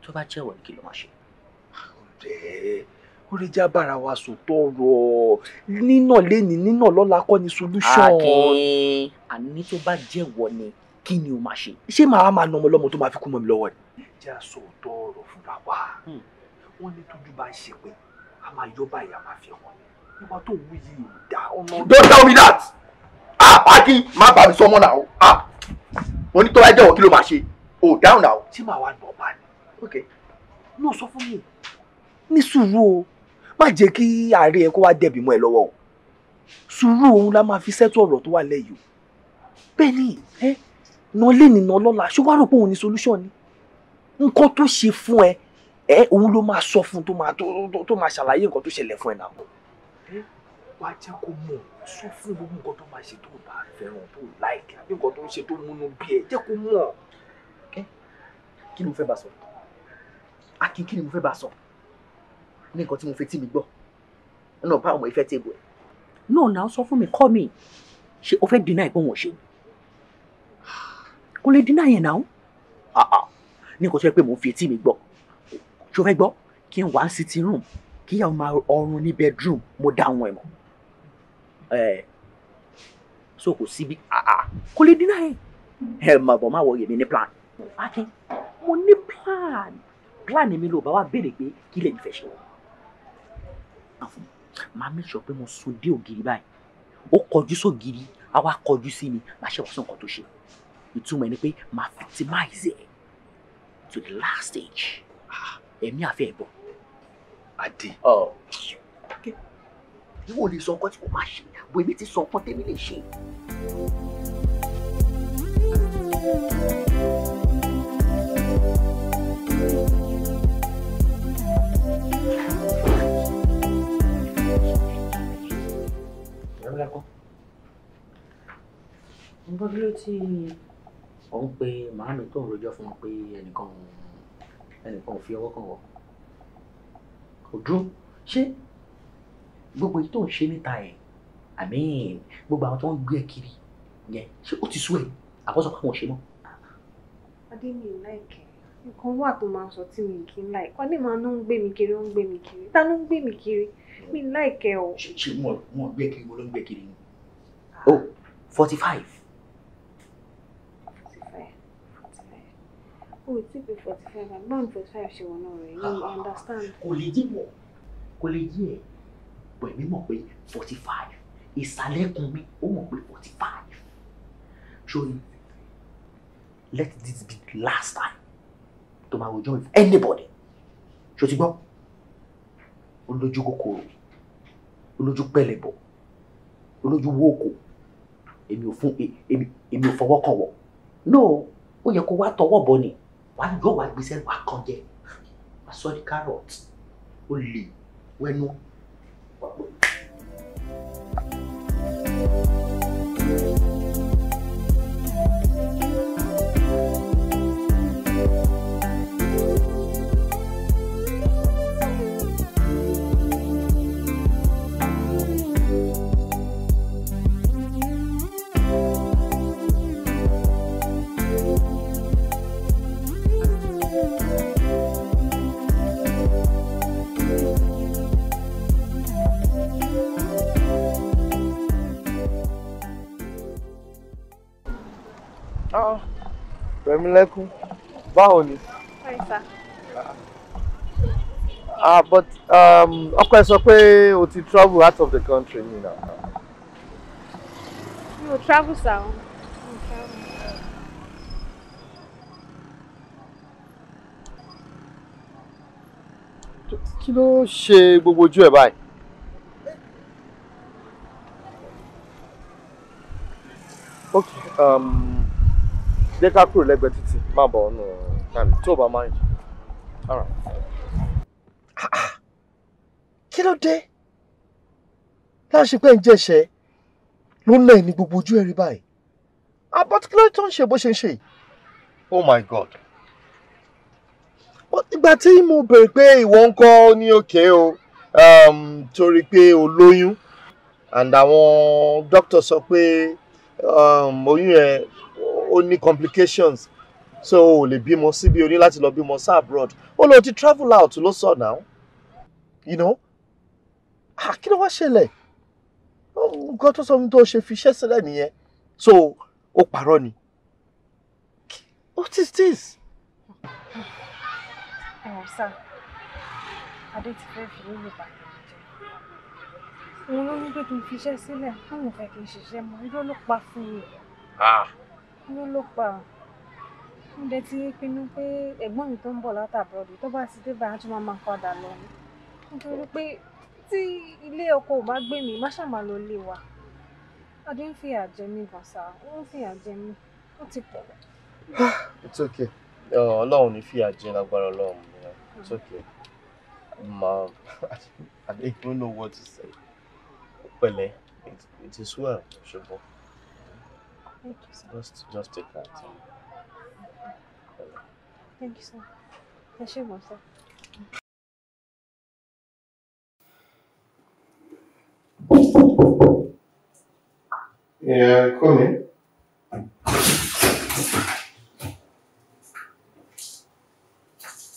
Tó bá jẹ́wọ́ ni kí ló máa ṣe? Ọ̀rẹ́, ó lè já bára wa sòótọ́ ọ̀rọ̀. Nínà léni, nínà lọ́la kọ́ ni solution. Akin, àní tó bá jẹ́wọ́ ni kí ni o máa ṣe? Ṣé màá máa nà ọmọ lọ́mọ tó máa fi kú mọ́ mi lọ́wọ́ ni? Jẹ́ àsọ òótọ́ ọ̀rọ̀ fúnra wa. Wọ́n ní tójú bá ń ṣe pé a máa yọ báyìí, a máa fi hàn. Ìwà tó wú yìí ò dáa. Don't tell me that! Ah, Akin, má bá mi sọ mọ́ náà. Ah! Mo ní tó bá jẹ́wọ́ kí ló máa ṣe? O down now. Tí màá wá nà ọba ni. Ok. No, sọ fún mi. Ní sùúrù o. Má jẹ́ kí ààrẹ ẹ kó wá dẹ̀bi mọ́ ẹ lọ́wọ́ o. Sùúrù òun la máa fi sẹ́tù ọ̀rọ̀ tó wà lẹ́yìn o. Bẹ́ẹ̀ ni, ẹ́ nà lé nìna lọ́la, ṣé wàá rò pé òun ni solution ni? Nǹkan tó ṣe fún ẹ, ẹ òun ló máa sọ fún tó máa ṣàlàyé nǹkan tó ṣẹlẹ̀ fún ẹ náà. Wàá jẹ́ kó mọ̀, sọ fún gbogbo nǹkan tó máa ṣe tó bá fẹ́ràn tó láìkí àbí nǹkan tó ń ṣe tó múnú bí ẹ, jẹ́ kó mọ̀. Kí ni mo fẹ́ bá sọ? Akin, kí ni mo fẹ́ bá sọ? Ní nǹkan tí mo fetí mi gbọ́. Ọ̀nà bá ọmọ ìfẹ́ tébù ẹ̀. No, now sọ fún mi, call me. Ṣé o fẹ́ deny pé wọ́n ṣe? Kò lè deny yẹn náà. Ní nǹkan tó yẹ pé mò ń fi etí mi gbọ́. Ṣé o fẹ́ gbọ́? Kí n wá sitting room, kí ìyàwó máa ọrùn ní bedroom, mo dá wọn ẹ̀ mọ̀. So kò síbi, kò lè deny yẹn. Ẹ mà bọ̀ má wọ èmi ní plan. Akin, mo ní plan. Plan mi ló bá wá béèrè pé kí lèmi fẹ́ ṣe wọ́n. Màá make sure pé mo sùn dé ògiri báyìí. Ó kọjú sógiri, á wá kọjú sí mi, màá ṣe wá sí nǹkan tó ṣe. Ìtumọ̀ ẹ̀ ni pé màá victimize ẹ̀ to the last stage. Ẹ̀mí àfẹ́ ẹ̀ bọ̀. Adé. Ìwọ ò lè sọ nǹkan tí kò máa ṣe, bó èmi ti sọ nǹkan tèmi lè ṣe. Ń gbọ́ kí ló tí ò ń pe màámi tó ń rojọ́ fún wọn pé ẹnìkan ò fi ọwọ́ kàn wọ́. Kò dúró. Ṣé gbogbo èyí tó ń ṣe níta ẹ̀, I mean gbogbo àwọn tó ń gbé ẹ kiri yẹn, ṣé ó ti sú ẹ? Àkọ́sọ pé àwọn ò ṣe mọ́. Adé mi ò láìkẹ́. Nǹkan wà tó máa ń sọ tí mi kì í láì. Kọ́lé máa ń gbé mi kiri, ó ń gbé mi kiri. Ta ló ń gbé mi kiri? Mi láìkẹ́ o. Ṣé wọn gbé kiri, mo ló ń gbé kiri ni? Oh, 45. 45. Oh, it's be 45. I'm born 45 ṣe wọ̀nà rẹ̀. You understand? Kò lè yé wọ̀, kò lè yé ẹ̀. Bọ̀ èmi mọ̀ pé 45. Ìsàlẹ̀kùn mi, ó mọ̀ pé 45. Ṣorí, let this be the last time to máa rojọ́ with anybody. Ṣo ti gbọ́? Olójú kòkòrò, olójú pẹ̀lẹ́bọ̀, olójú wóòkò. Èmi ò fọwọ́ kàn wọ̀. No, ó yẹ kó wá tọwọ́ bọ̀ ni. Wàá yọ wàá gbèsè wàá kàn jẹ. Wàá sọ di carrot. Ó lè wẹnu. Rẹ̀mílẹ́kún, báwo ni? Hi, sir. But ọkọ ẹ sọ pé o ti travel out of the country ni now. Mi ò travel, sir. Mi ò travel. Kí ló ṣe gbogbo ojú ẹ báyìí? Okay, jẹ́ ká kúrò lẹ́gbẹ̀ẹ́ títì, má bọ̀ ọ́nà tàbí tó bá mind. All right. Kí ló dé? Láṣẹ pé ń jẹ́ṣẹ́ ló ń lẹ̀ ní gbogbo ojú ẹ̀rí báyìí. But kí ló tó ń ṣe bó ṣe ń ṣe yìí? Oh my God. Ìgbà tí mo bèrè pé ìwọ ń kọ́ ní òkè o, torí pé o lóyún and àwọn doctor sọ pé oyún ẹ ó ní complications, so o lè bímọ síbi, o ní láti lọ bímọ sí abroad. Ó lọ ti travel out ló sọ now, you know. Kí ló wá ṣẹlẹ̀? Nǹkan tó sọ fún mi tó ṣe fi iṣẹ́ sílẹ̀ nìyẹn, so ó parọ́ ni. What is this? Sir, Adé ti fẹ́ fi owó bàtà mi jẹ. Òun ló ní pé kí n fi iṣẹ́ sílẹ̀, òun ò fẹ́ kí n ṣiṣẹ́ mọ́, irọ́ ló pa fún mi. Irọ́ ló pa. Mo dẹ̀ ti pinnu pé ẹ̀gbọ́n mi tó ń bọ̀ láti abroad tó bá ti dé báyìí á tún máa padà lọ ni. Nítorí pé tí ilé ọkọ ò bá gbé mi, má ṣàmà lọ lé wa. Adé ń fìyà jẹ mí gan sá, ó ń fìyà jẹ mí, ó ti pọ̀. It's okay. Ọlọ́run ní fìyà jẹ lágbára Ọlọ́run. It's okay. Ma, I don't know what to say. Pẹ̀lẹ́, it is well, ṣùgbọ́n. Thank you, sir. Just take that time. Thank you, sir. Ẹ ṣé gan, sir. Yeah, come in.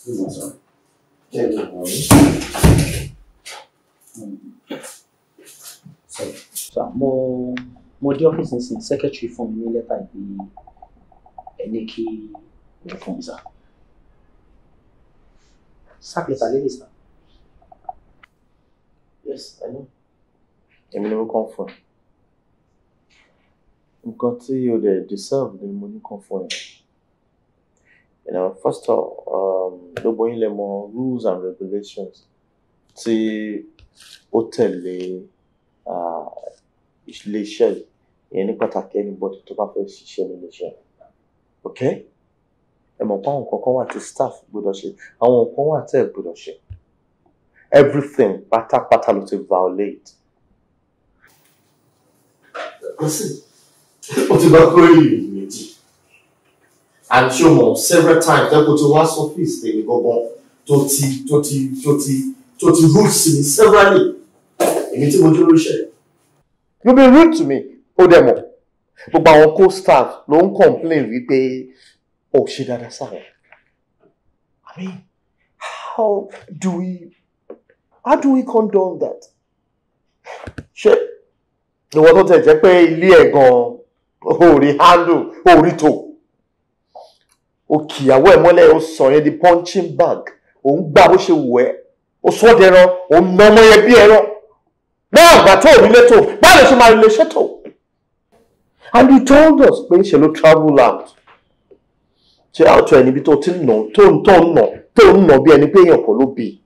Good morning, sir. Yeah, good morning. Sir, mo dé ọ́fíìsì nísìnyí, secretary fún mi ní lẹ́tà ìpè ẹ ní kí ẹ fún mi, sir. Sack letter lélẹ̀, sir. Yes, I know. Èmi ni mo kàn fún ẹ. Nǹkan tí o dẹ̀ deserve ni mo ní kàn fún ẹ. You know, first of all, gbogbo yín lè mọ rules and regulations tí ó tẹ̀lé ilé-iṣẹ́ yìí. Ìyẹn ní pàtàkì anybody tó bá fẹ́ ṣiṣẹ́ ní ilé-iṣẹ́. Okay? Ẹ mọ̀ pé àwọn nǹkan kan wà tí staff gbọ́dọ̀ ṣe, àwọn nǹkan wà tẹ́ ẹ gbọ́dọ̀ ṣe. Everything pátápátá ló ti violate. Listen, ó ti bá kórè méjì. And show more several times that go to wá sọ́fíìsì tèmi gangan tó ti rude sí mi severally. Èmi tí mo dúró iṣẹ́. You been rude to me, ó dẹ̀ mọ̀. Gbogbo àwọn co-staff ló ń complain wípé ó ṣe dáadáa sáwọn. I mean, how do we condone that? Ṣé ìwọ tó tẹ̀ jẹ́ pé ilé ẹ̀ gan-an ò rí handle, ò rí tò. O kìyàwó ẹ̀ mọ́lẹ̀, o sọ yẹn di punching bag, ò ń gbà bó ṣe wù ẹ́, o sọ dẹran, ò ń nà ọmọ yẹn bí ẹran. Náà àgbà tó ò ní létò, báwo ló ṣe máa lè ṣètò? And you told us pé ṣe ló travel out. Ṣé out ẹ̀ níbi tó ti ń nà tó ń nà bí ẹni pé èèyàn kò ló bì?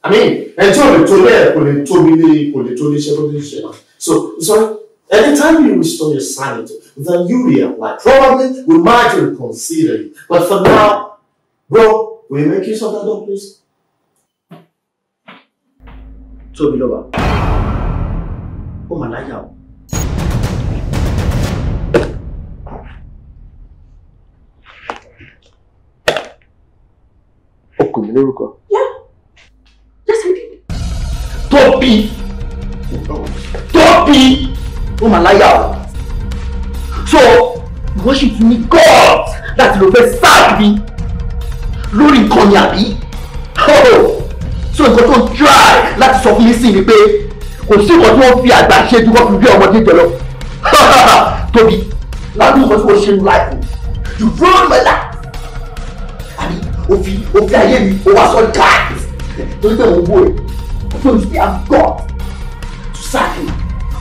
I mean, ẹni tí ò lè tó lé ẹ̀ kò lè tó nílé kò lè tó níṣẹ́ tó ní ṣe. So, sorry. Anytime you restore your sanity, then you reapply. Probably we might reconsider you. But for now, bro, will you make use of that door, please? Tóbi lọ́ba. Ó mà láyà o. Ó kò mí lórúkọ. Yeah. Yes, I did. Tóbi! Tóbi! Ó mà láyà o. So, ìwọ sì tún ní God láti lọ fẹ́ sack mi lórí nǹkan ni àbí? So nǹkan tó ń try láti sọ fún mi sí ni pé kò sí nǹkan tí wọ́n fi àgbà ṣe ju wọ́n fi rí ọmọdé jẹ lọ. Tóbi, ládùúgbò nǹkan tí wọ́n ṣe ní life you ruined my life. Àbí o fi ayé mi o wá sọ guys torí pé òun wò ẹ́ so you still have God to sack me.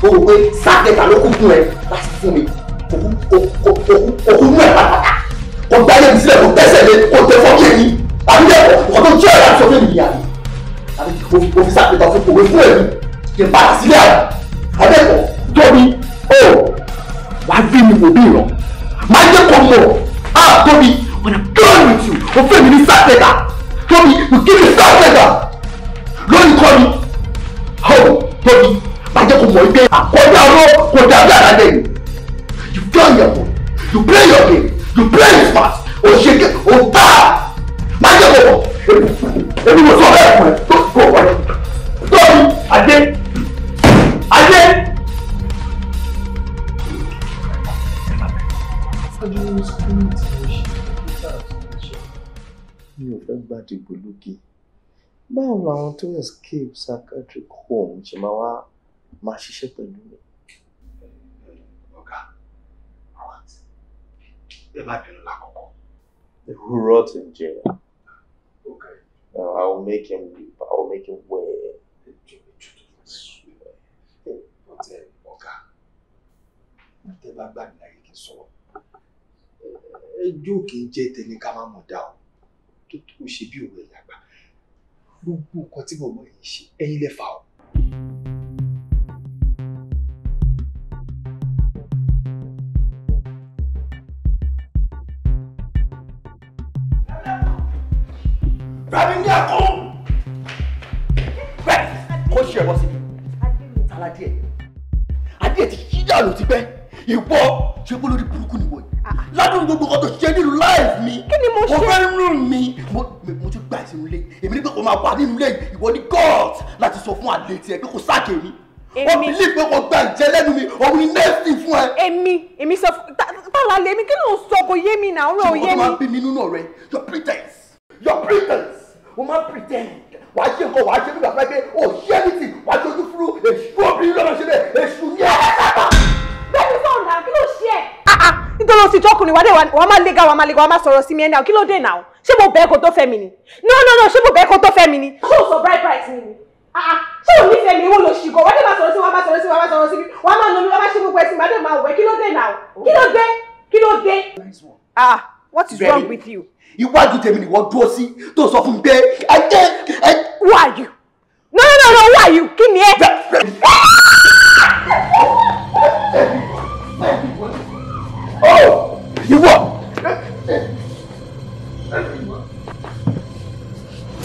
O rò pé sack letter ló kún fún ẹ láti fún mi òkú mú ẹ pátápátá kò gbá ayé mi sílẹ̀ kò tẹ́sẹ̀ lé kò tẹ fọ́ọ̀kì ẹ̀yìn àbí bẹ́ẹ̀ kọ́ tó jẹ́ ẹ̀rọ àti sọ fún mi nìyà àbí o fi sack letter fún òwe fún ẹ̀mí kì í padà sílẹ̀ àbí àbẹ́kọ̀ Tóbi o wàá rí mi wò bí ìràn máa jẹ́ kó mọ̀ ah Tóbi when I'm done with you o fẹ́ mi ní sack letter Tóbi you give me sack letter lórí kọ́ mi oh Tóbi máa jẹ́ kó mọ̀ pé àkọ́jà ọ̀rọ̀ kò dàbí àdájẹ́ yìí you play your game you play your game you play it smart o ṣe ké o bá máa jẹ́ kó mọ̀ èmi mo sọ bẹ́ẹ̀ fún ẹ tó kó wọlé Tóbi adé adé. Mi ò fẹ́ gba dìgbòlugi. Báwo làwọn tó escape psychiatric home ṣe máa wá máa ṣiṣẹ́ pẹ̀lú mi? Ọ̀gá, ẹ má bínú lákọ̀ọ́kọ́. Who rot in jail? Okay. I will make him weep. I will make him wear. Ọ̀gá, tẹ bá gbà mí láyé kí n sọ̀rọ̀. Ẹjọ́ kì í jẹ́ tẹni ká má mọ̀ dá o. Tó tó ṣe bí òwe ìyàgbá. Gbogbo nǹkan tí bọ̀bọ̀ yìí ṣe, ẹ̀yin lẹ fà o. Rẹ̀mí ní ẹ̀kọ́! Rẹ̀mí kó ṣe ẹ̀wọ́ síbi. Tala díẹ̀. Adíẹ̀ ti ṣí dànù tipẹ́. Ìwọ ṣe kó lórí burúkú nìwọ yìí. Ládùn gbogbo nǹkan tó ṣe nínú láìf mi. Kí ni mo ṣe? Mo fẹ́ rún mi. Mo ti gbà ìsinmi ilé. Èmi ní pé kò máa wà nínú ilé yìí. Ìwọ ní God láti sọ fún àlè tiẹ̀ pé kò sáàkì mi. Wọ́n fi lè pé kò gba ìjẹ lẹ́nu mi. Òun ni next thing fún ẹ. Èmi sọ tàlà lèmi kí ló ń sọ kò yé mi náà ọ̀rọ̀ ò yé mi. Ṣé o máa ń bí mi nínú ọ̀rẹ́? Your pretense. Your pretense. O máa pretend. Wàá ṣe nǹkan, wàá ṣe bí bàbá pé o ṣe anything, wàá ṣe ojú fúru, èṣù obìnrin lọ́nà ṣe bẹ́ẹ̀, èṣù ní ẹ̀. Bẹ́ẹ̀ni sọ̀rọ̀ náà, kí ló ṣe ẹ̀? Nítorí o sì jọ́kùnrin, wàá máa lega, wàá máa lega, wàá máa sọ̀rọ̀ sí mi ẹ̀ náà, kí ló dé náà? Ṣé mo bẹ́ẹ̀ kó tó fẹ́ mi ni? No, no, no, ṣé mo bẹ́ẹ̀ kó tó fẹ́ mi ni? Ṣé o sọ bride price mi ni? Ṣé o nífẹ̀ẹ́ mi? Ìwọ ló ṣì gan, wàá dé máa sọ̀rọ̀ sí, wàá máa sọ̀rọ̀ sí, wàá máa sọ̀rọ̀ sí mi, wàá máa nà mí, wàá máa ṣe gbogbo ẹ̀sìn, wàá dé máa wẹ̀, kí ló dé náà? Kí ló dé? Kí ló dé? What is wrong with you? Iwájú tèmi ni wọ́n dúró sí tó sọ fún mi pé ẹ jẹ́ ẹ. Who are you? No, no, no, no, who are you? Kí ni ẹ? Oh, ìwọ.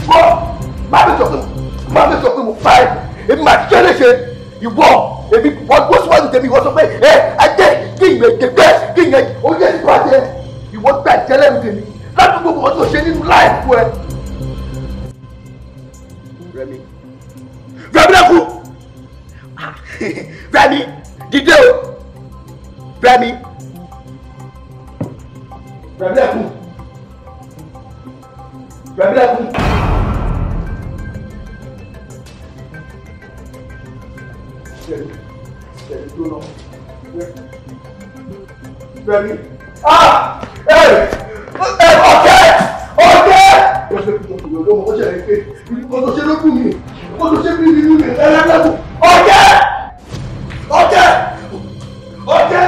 Wọ́n máa mi sọ pé máa mi sọ pé mo pa ẹ́, èmi máa ṣe léṣe. Ìwọ, èmi wọ́n dúró síwájú tèmi, ìwọ sọ pé ẹ ẹ jẹ́ kí ìyẹn jẹ kí ìyẹn ó yẹ ìbàjẹ́. Ìwọ gbà jẹ́ lẹ́nu tèmi. Ládùúgbò gbogbo tó ṣe nínú láìpù ẹ. Rẹ̀mí. Rẹ̀mí lẹ́kù. Rẹ̀mí dìde o. Rẹ̀mí. Rẹ̀mí lẹ́kù. Rẹ̀mí lẹ́kù. Rẹ̀mí Rẹ̀mí tó lọ. Rẹ̀mí. Ah! Hey! Ọ̀kẹ́! Ọ̀kẹ́! Ọ̀kẹ́! Ọ̀kẹ́! Ọ̀kẹ́! Ọ̀kẹ́!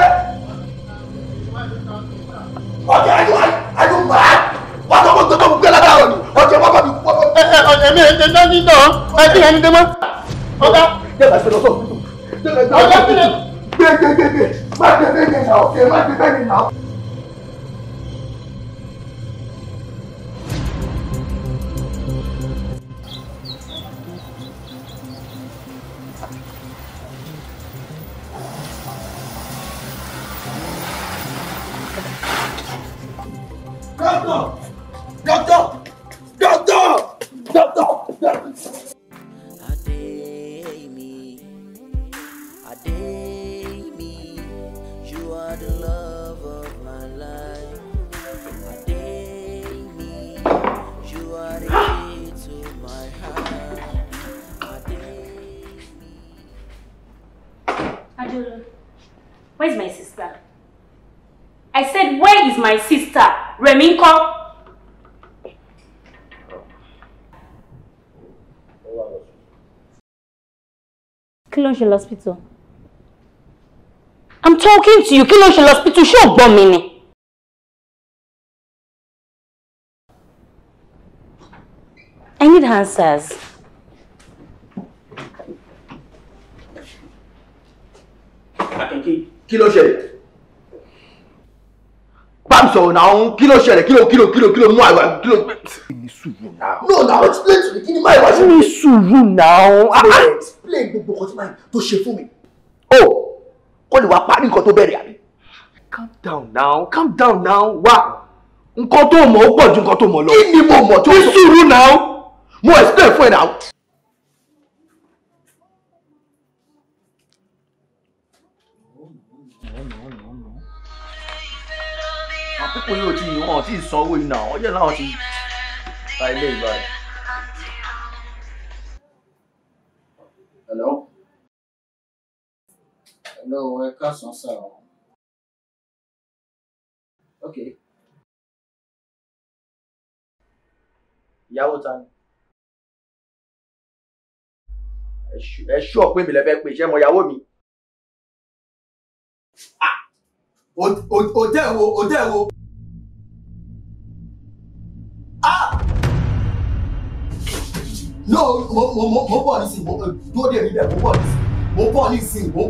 Are you mad? Wọ́n tó gbogbo gbogbo lára ọ̀nì. Ọ̀kẹ́ wọ́n bá mi wọ́n bá mi. Ẹ̀mí ẹ̀ ń dání náà. Ẹ ti ẹni dé mọ́. Ọ̀gá. Jẹ́ bá ṣe lọ sọ́ọ̀. Ọ̀gá sílẹ̀. Gbé gbé gbé gbé. Má gbé bẹ́ẹ̀ yẹn náà. Ọ̀kẹ́ má gbé bẹ́ẹ̀ yẹn náà. Doctor! Doctor! Doctor! Doctor! Ademi, you are the love of my life. Ademi, you are the key to my heart. Ademi. Adolo, where's my sister? I said, where is my sister? Remi ńkọ́? Kí ló ń ṣe lọ́spítọ̀? I'm talking to you. Kí ló ń ṣe lọ́spítọ̀? Ṣé ò gbọ́ mi ni? I need answers. Akẹ́kẹ́, kí ló ṣẹlẹ̀? Bá mi sọ̀rọ̀ náà, kí ló ṣẹlẹ̀? Kí ló mú àìwá? Kí ló. Ní sùúrù náà. No, now explain to me. Kí ni máa ìwà ṣe? Ní sùúrù náà. Explain gbogbo nǹkan tí máa tó ṣe fún mi. Oh, kó lè wá parí nǹkan tó bẹ̀rẹ̀ àbí. Calm down now, calm down now. Wá, nǹkan tó mọ̀ ó pọ̀ ju nǹkan tó mọ̀ lọ. Kí ni mo mọ̀ tó? Ní sùúrù náà. Mo explain fún ẹ náà. Àkókò yóò tí wọ́n ti sanwó iná, ọjọ́ náà ti ta ilé ìgbà rẹ̀. Hello? Hello, ẹ káàsán sir o. Okay. Ìyàwó ta ni? Ẹ ṣú ọ̀pẹ́ mi lẹ́fẹ́ pé iṣẹ́ mọ ìyàwó mi. Òtẹ́ wo, òtẹ́ wo. No, mo bọ̀ nísìnyí, mo dúró dè mí bẹ̀, mo bọ̀ nísìnyí, mo bọ̀ nísìnyí, mo.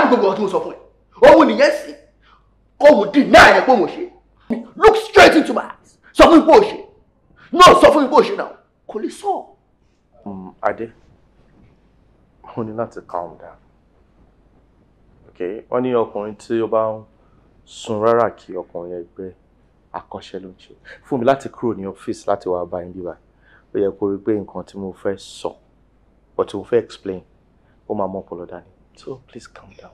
Gbogbo ọtún sọ fún ẹ òun nìyẹn sí kóhun dì náà yẹn kóhun ṣe. Look straight into my eyes, sọ fún mi pé o ṣe náà, sọ fún mi pé o ṣe náà, kò lè sọ. Adé, o ní láti calm down, okay? Wọ́n ní ọkùnrin tí ó bá ń sun rárá kí ọkùnrin ẹgbẹ́ akọ́ṣẹ́ ló ń ṣe. Fún mi láti kúrò ní ọ́fíìsì láti wá bá yín bíbá, ó yẹ kó rí pé nǹkan tí mo fẹ́ sọ or tí mo fẹ́ explain ó máa mọ́ ọpọlọ dání. So please calm down.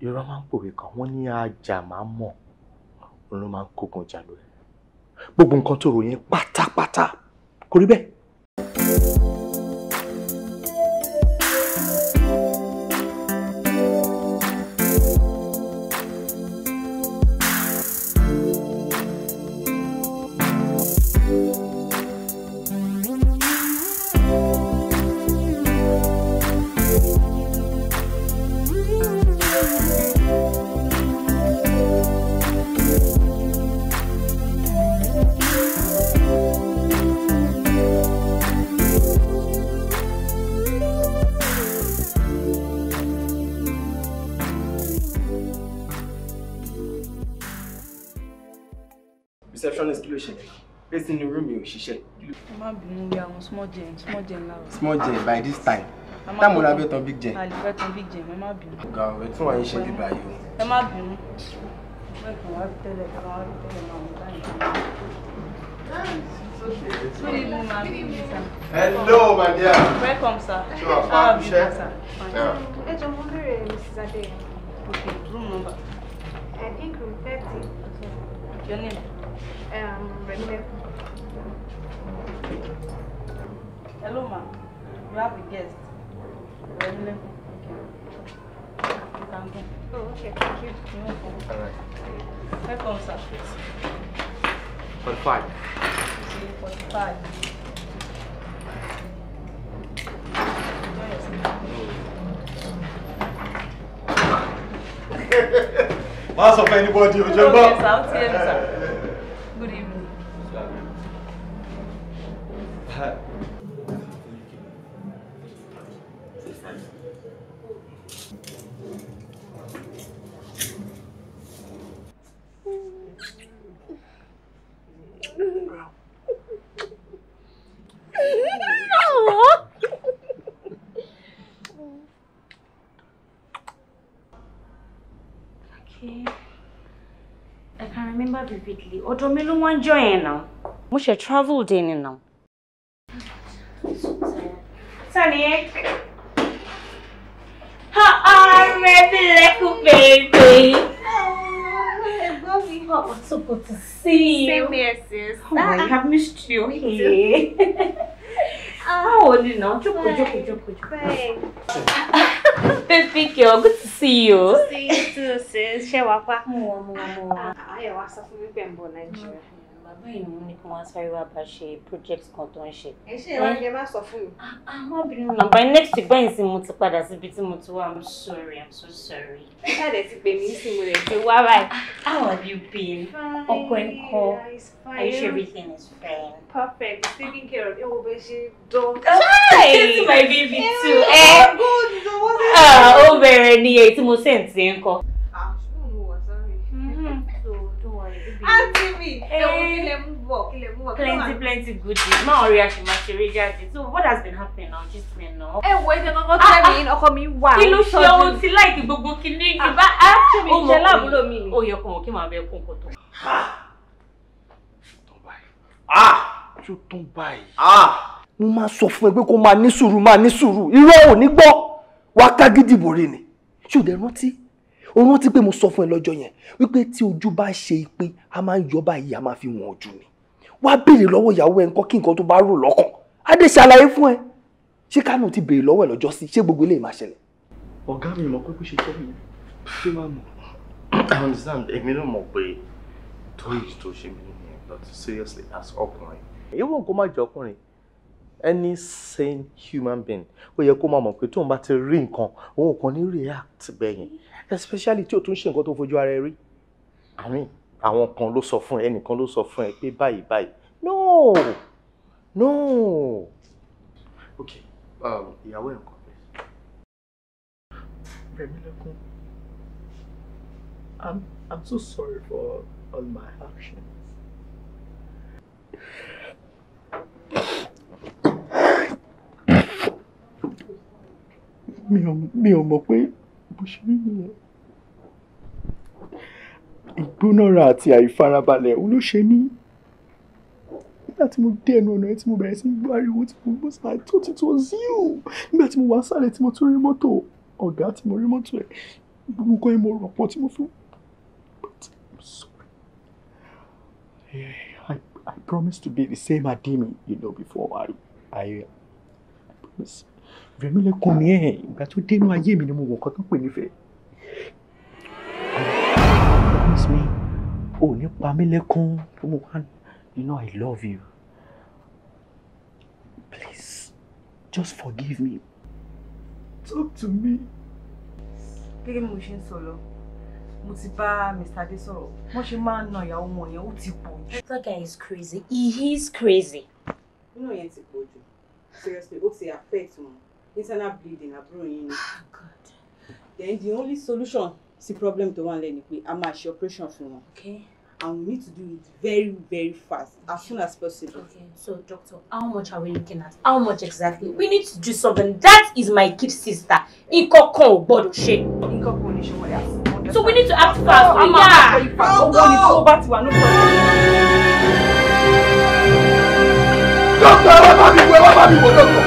Yorùbá máa ń pòwe kan, wọ́n ní ajá máa mọ̀, òun ló máa ń kógun jà lórí. Gbogbo nǹkan tó rò yẹn pátápátá kò rí bẹ́ẹ̀. Receptionist, kí ló ṣẹlẹ̀? Pèsè inú room mi ò ṣiṣẹ́. Ẹ má bínú, wí àwọn small gen, small gen lára. Small gen by this time. Táàmù la fẹ́ tan big gen. A lè fẹ́ tan big gen, ẹ má bínú. Ọ̀gá ọ̀rẹ́ tí wọ́n ń ṣe bíbá yìí o. Ẹ má bínú. Wẹ́ẹ̀kan wá tẹ́lẹ̀, kan wá tẹ́lẹ̀ máa mú báyìí. Good evening, ma'am. Good evening, sir. Hello, my dear. Welcome, sir. Sure, How have you been, sir? Ẹ jọ̀ọ́, mo béèrè Mrs. Adéyẹmọ. Okay, room number. I think room 30. Your name? Remilekun. Hello, ma'am. We have a guest. Remilekun. Okay. You can go. Oh, okay. Thank you. You're welcome. All right. Welcome, sir. 45. Okay, 45. Enjoy yourself. Má sọ fún anybody, o ṣe gbọ́. Okay, sir. I'll tell you, sir. Good evening. Okay. I can remember vividly. Ọ̀dọ̀ mi ló wá ń jọ yẹn náà. Mo ṣe travel day ni náà. Tani ẹ? Ha, Remilekun baby. Oh, it's so good to see you. Same here, sis. Oh, I have missed you here. How old are you now? Jókòó, jókòó, jókòó. Bye. Baby girl, good to see you. Good to see you too, sis. Ṣé wàá pa? Mo wà, mo wà, mo wà. Ayọ̀ wá sọ fún mi pé ń bọ̀ Nàìjíríà. Bàbá yìí ni mo ní kí wọ́n sáré wá bá ṣe project kan tó ń ṣe. Ẹ ṣe ìwádìí ẹ má sọ fún mi. Má bínú náà, by next week báyìí sí mo ti padà síbi tí mo ti wá. I'm sorry, I'm so sorry. Ẹ ṣáà ti pè mí sí mo lè ti wá báyìí. How have you been? Ọkọ ẹ̀ ń kọ́. Are you sure everything is fine? Perfect. It's taking care of you. Bó ṣe dán. Hi! My baby too. Eh, good. Ó bẹ̀rẹ̀ ní èyí tí mo send sí ń kọ́. Aunty mi, ẹ wo kí lẹ mú bọ̀, kí lẹ mú bọ̀. Plenty, plenty goodies. Má worry, a ṣì máa ṣeré jáde. So what has been happening now? Just me now. Ẹ wo ẹsẹ̀ kankan tẹ́ mi, ọkọ mi wà. Kí ló ṣe ohun tí láìkí gbogbo kíní ìbá? Ṣé mi jẹ́ láàbúrò mi ni? Ó yẹ kó mọ̀ kí màá bẹ kún kó tó. Ṣó tán báyìí? Mo máa sọ fún ẹ pé kó máa ní sùúrù, máa ní sùúrù. Irọ́ ò ní gbọ́. Wá ká gidi bòrè ni. Ṣé o dẹ̀ rántí? O rántí pé mo sọ fún ẹ lọ́jọ́ yẹn wípé tí ojú bá ṣe ìpín, a máa ń yọ báyìí, a máa fi wọ̀n ojú ni. Wá béèrè lọ́wọ́ ìyàwó ẹ nǹkan kí nǹkan tó bá rò lọ́kàn. Á dé ṣàlàyé fún ẹ. Ṣé Kánò ti béèrè lọ́wọ́ ẹ lọ́jọ́ sí? Ṣé gbogbo eléyìí máa ṣẹlẹ̀? Ọ̀gá mi mọ̀ pé bó ṣe jẹ́ nìyẹn. Ṣé máa mọ̀? I understand. Èmi náà mọ̀ pé tóyì tó ṣe mí nìyẹn, but seriously, as ọkùnrin. Even kó má jẹ́ ọkùnrin, any sane human being ó yẹ kó máa mọ̀ pé tóun bá ti rí nǹkan, òun kàn ní react bẹ́ẹ̀ yẹn. Especially tí o tún ṣe nǹkan tó fojú ara ẹ rí. I mean, àwọn kan ló sọ fún ẹ, ẹnìkan ló sọ fún ẹ pé báyìí báyìí. No! No! Okay, ìyàwó ẹ̀ ńkọ́, please. Rẹ̀mílẹ́kún, I'm so sorry for all my actions. Mi ò mọ̀ pé bó ṣe rí nìyẹn. Ìgbónára àti àìfarabalẹ̀ òun ló ṣe mí. Nígbà tí mo dé ẹnu ọ̀nà ẹ tí mo bẹ̀rẹ̀ sí gbọ́ ariwo tí mo gbọ́ sí, I thought it was you. Nígbà tí mo wá sáré tí mo tún rí mọ́tò ọ̀gá tí mo rí mọ́tò ẹ̀, gbogbo nǹkan ẹ̀ mo rọ̀pọ̀ tí mo fi. But I'm sorry. I promise to be the same Ademi you know before. I promise. Rẹ̀mílẹ́kún ni ẹ̀, ìgbà tó dénú ayé mi ni mo wọ̀ nǹkan tó ń pè nífẹ̀ẹ́. Promise me, ò ní pa mí lẹ́kún. You know I love you. Please, just forgive me. Talk to me. Gẹ́gẹ́ bí mo ṣe ń sọ lọ, mo ti bá Mr. Adé sọ̀rọ̀. Wọ́n ṣe máa ń na ìyàwó wọn yẹn, ó ti pọ̀ jù. That guy is crazy. He is crazy. Nínú yẹn ti pọ̀ jù. Seriously, ó ti affect wọn. Internal bleeding àbúrò yín ni. Oh God. Then the only solution sí problem tó wà nílẹ̀ ni pé a máa ṣe operation fún wọn. Okay. And we need to do it very, very fast, as soon as possible. Okay, so doctor, how much are we looking at? How much exactly? We need to do something. That is my kid sister. Nǹkan kan ò gbọ́dọ̀ ṣe. Nǹkan kan ò ní ṣe wọ́n yà. So we need to act fast. No, yeah. Owó ni tó bá ti wà ní problem. Doctor, ẹ wá bá mi wò, ẹ wá bá mi wò, doctor.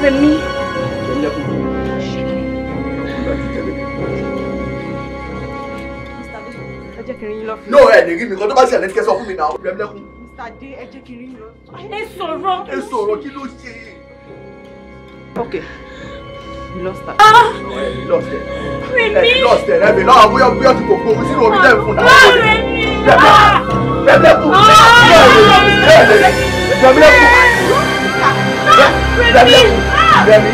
Rẹ̀mí. Ẹ jẹ́ kí n rí yín lọ́fíìsì. No, ẹ lè rí mi kan tó bá ṣẹlẹ̀ kẹ́ sọ fún mi náà. Rẹ̀mílẹ́kún. Mr. Adé, ẹ jẹ́ kí n rí yín lọ. Ẹ sọ̀rọ̀. Ẹ sọ̀rọ̀, kí ló ṣe? Okay. We lost her. Ah! No, ẹ lè lost ẹ. Rẹ̀mí. Ẹ lè lost ẹ. Rẹ̀mí lọ́wọ́ bóyá bóyá ti kò gbóhùn sínú omi tẹ́ ń fún náà. Rẹ̀mí. Rẹ̀mílẹ́kún. Rẹ̀mílẹ́kún. Rẹ̀mílẹ́kún. Rẹ̀mí.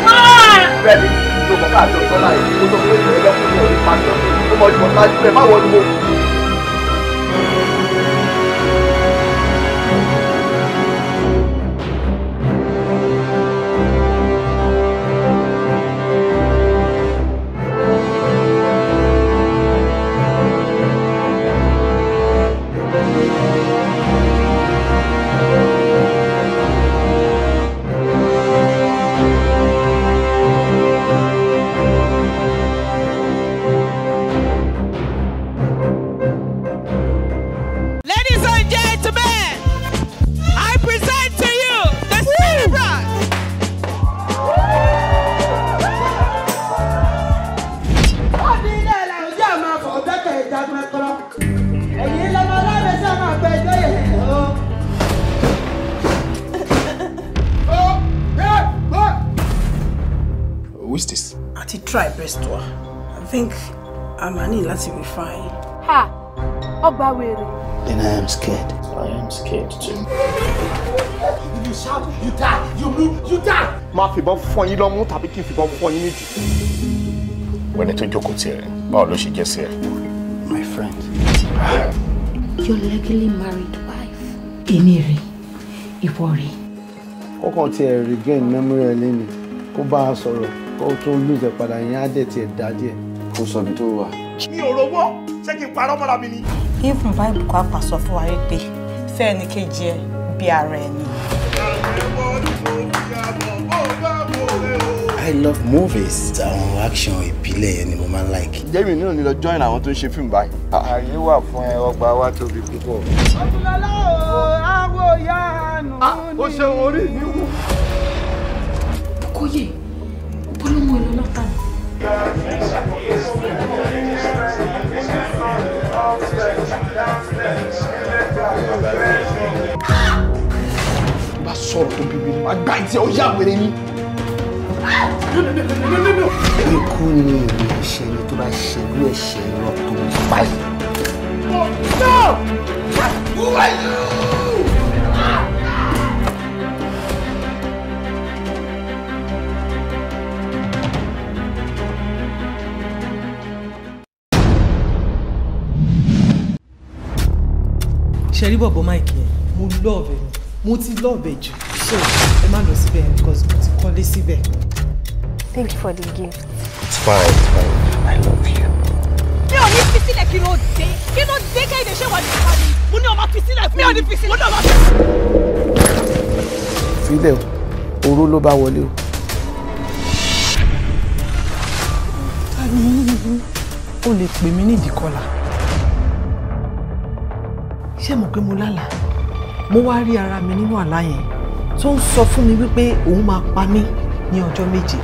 Rẹ̀mí. Ló mọ̀ káàtó sọ́lá yìí. Ó sọ pé Rẹ̀mílẹ́kún ní orí pàṣẹ. Ó mọ̀ ìmọ̀ lájú ẹ̀ má wọnú mo. try best wa. I think a máa ní láti refine. Ha! Ọgbà wèrè. Then I am scared. I am scared too. If you shout, you die. You move, you die. Máa fìbọn fọ́ yín lọ́mú tàbí kí n fìbọn fọ́ yín nídìí. Wẹ́ni tó jókòó tiẹ̀, báwo ló ṣe jẹ́ sí ẹ? My friend. Your legally married wife. Èmi rè, ìwọ rè. Kọ́kàn tiẹ̀ regain memory ẹ̀ lẹ́nu, kó bá a sọ̀rọ̀, kó tó lose ẹ̀ padà yẹn á dẹ̀ tiẹ̀ dá díẹ̀. Kó sọ ibi tó wà. Mi ò rówó, ṣé kí n parọ́ mọ́ra mi ni? Even Bible kọ́ àpà sọ fún wa wípé fẹ́ ẹni kejì ẹ bí ara ẹni. I love movies. Àwọn action ìbílẹ̀ yẹn ni mo máa ń like. Jẹ́mi náà ni lọ join àwọn tó ń ṣe fíìmù báyìí. Ààyè wà fún ẹ, ọgbà wa tóbi púpọ̀. Ọ̀túnlọ́lá o, àwọ̀ yánu ni. Ó ṣeun orí mi wú. Kóyè, bólúmọ ìlú lọ́tà ni. Bá sọ̀rọ̀ tó bí wèrè, máa gbá ìtì ó yá wèrè ni. Ikú ni ìwé ẹ̀ṣẹ̀ ni tó bá ṣe irú ẹ̀ṣẹ̀ irọ́ tó ń pa yìí. No! Who are you? Ṣe rí bọ̀bọ̀ Mike yẹn, mo love ẹ̀, mo ti love ẹ̀ jù, so ẹ má lọ síbẹ̀ because mo ti kọ́lé síbẹ̀. Thank you for the gift. It's fine, it's fine. I love you. Mi ò ní fi sílẹ̀. Kí ló dé? Kí ló dé Kẹ́hìndé ṣé wà ní ìpàdé? Mo ní ọmọ fi sílẹ̀ fún mi. Mi ò ní fi sílẹ̀. Mo ní ọmọ fi Filẹ̀ o, oró ló bá wọlé o. O lè pè mí ní Ìdíkọlà. Ṣé mo pé mo lálàá? Mo wá rí ara mi nínú àlá yẹn tó ń sọ fún mi wípé òun máa pa mí ní ọjọ́ méje.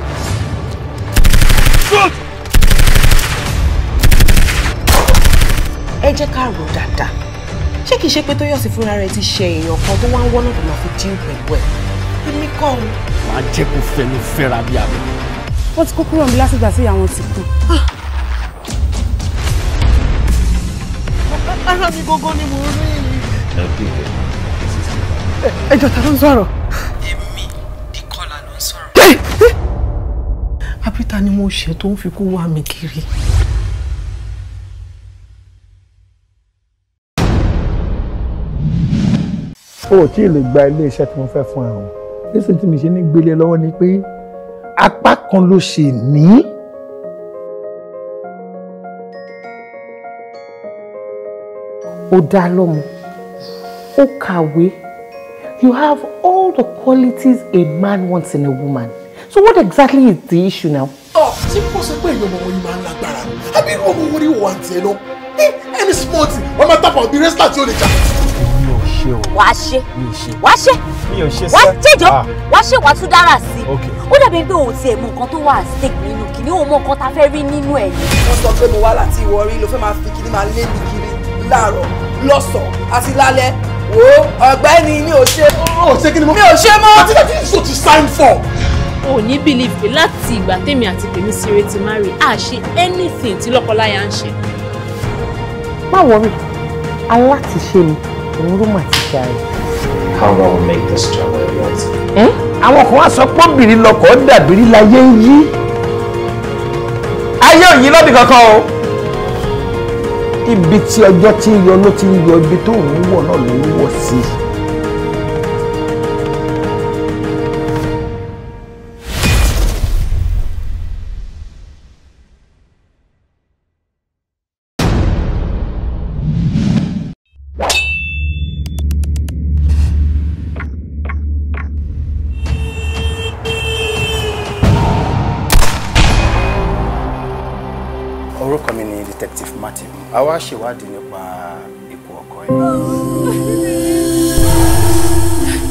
Ẹ jẹ́ ká rò dáadáa. Ṣé kìí ṣe pé Tóyọ̀sí fúnra rẹ̀ ti ṣe èèyàn kan tó wá ń wọ́nà tó máa fi dín pẹ̀lú ẹ̀? Èmi kọ́ o. Màá jẹ́ kó fẹnu fẹ́ra bí abẹ. Wọ́n ti kó kúrò níbi látìgbà tí ìyá wọn ti kú. Ara mi gógó ni mo rí. Ẹ jọ̀ọ́, ta ló ń sọ̀rọ̀? Èmi Díkọlà ló ń sọ̀rọ̀. Àbí ta ni mo ṣe tó ń fi kú wá mi kiri? O ò tí ì lè gba ilé iṣẹ́ tí mo fẹ́ fún ẹ o. Nísìnyí tí mi ṣe ní gbélé lọ́wọ́ ni pé apá kan ló ṣe ní. Ó dá lọ́mọ, ó kàwé. You have all the qualities a man wants in a woman. So what exactly is the issue now? Ṣé kò ṣe pé èèyàn ọmọ yìí máa ń lágbára? Àbí irú ọmọ wo ni wò wá ń tiẹ̀ lọ? Any small thing, wọ́n máa tàpá òbí wrestler tí ó lè jà. Mi ò ṣe o. Wàá ṣe. Mi ò ṣe. Wàá ṣe. Mi ò ṣe Wàá sẹ́. jẹjọ. Wàá ṣe, wàá tún dára sí. Okay. Ó dàbí pé òun tiẹ̀ mọ nǹkan tó wà at stake nínú kìíní, òun mọ nǹkan tá a fẹ́ rí nínú ẹ̀ ni. Wọ́n sọ pé mo wá láti Ìwọ̀rí, ló fẹ́ máa fi kíní máa lé mi kiri láàárọ̀, lọ́sàn-án àti lálẹ́. Wo ọ̀gbẹ́ni, mi ò ṣe. Ó ṣe kí ni mo. Mi ò ṣe mọ́. Àti that is what you sign for. O ní believe pé láti ìgbà tèmi àti Tèmísire ti marry, a ṣe anything tí lọ́kọláya ń ṣe. Má worry, alátiṣe mi, òun ló mà ti ṣe ààrẹ. How do I make this job a reality? Àwọn kan wá sọ pọ́nbìnrin lọkọ̀ dàbírí láyé ń yí. Ayé ò yí lọ́bì kankan o. Ibi tí ọjọ́ ti ń yọ ló ti ń yọ, ibi tó ń wọ̀ náà ló ń wọ̀ sí. Orúkọ mi ni Detective Martin. A wá ṣèwádìí nípa ikú ọkọ ẹ̀.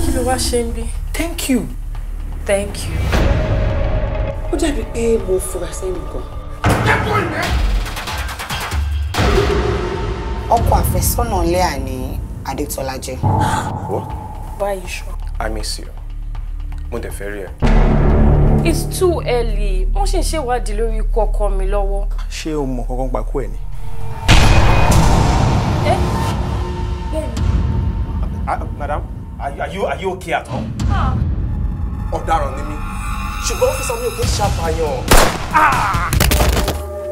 Kí ló wá ṣe ń bí? Thank you. Thank you. Ó dàbí pé mo fura sẹ́yìn gan. Ọkọ àfẹ́sọ́nà Lẹ́à ní Adétọ́lá jẹ́. What? Why you sure? I miss you. Mo dẹ̀ fẹ́ rí ẹ. It's too early. Wọ́n ṣì ń ṣèwádìí lórí ikú ọkọ mi lọ́wọ́. Ṣé o mọ̀ kankan pa kú ẹ̀ ni? Ẹ bẹ́ẹ̀ni. Madam, are you okay at all? Ọ̀daràn ni mí. Ṣùgbọ́n ọ́fíìsà mi ò kí ń ṣàpàyàn.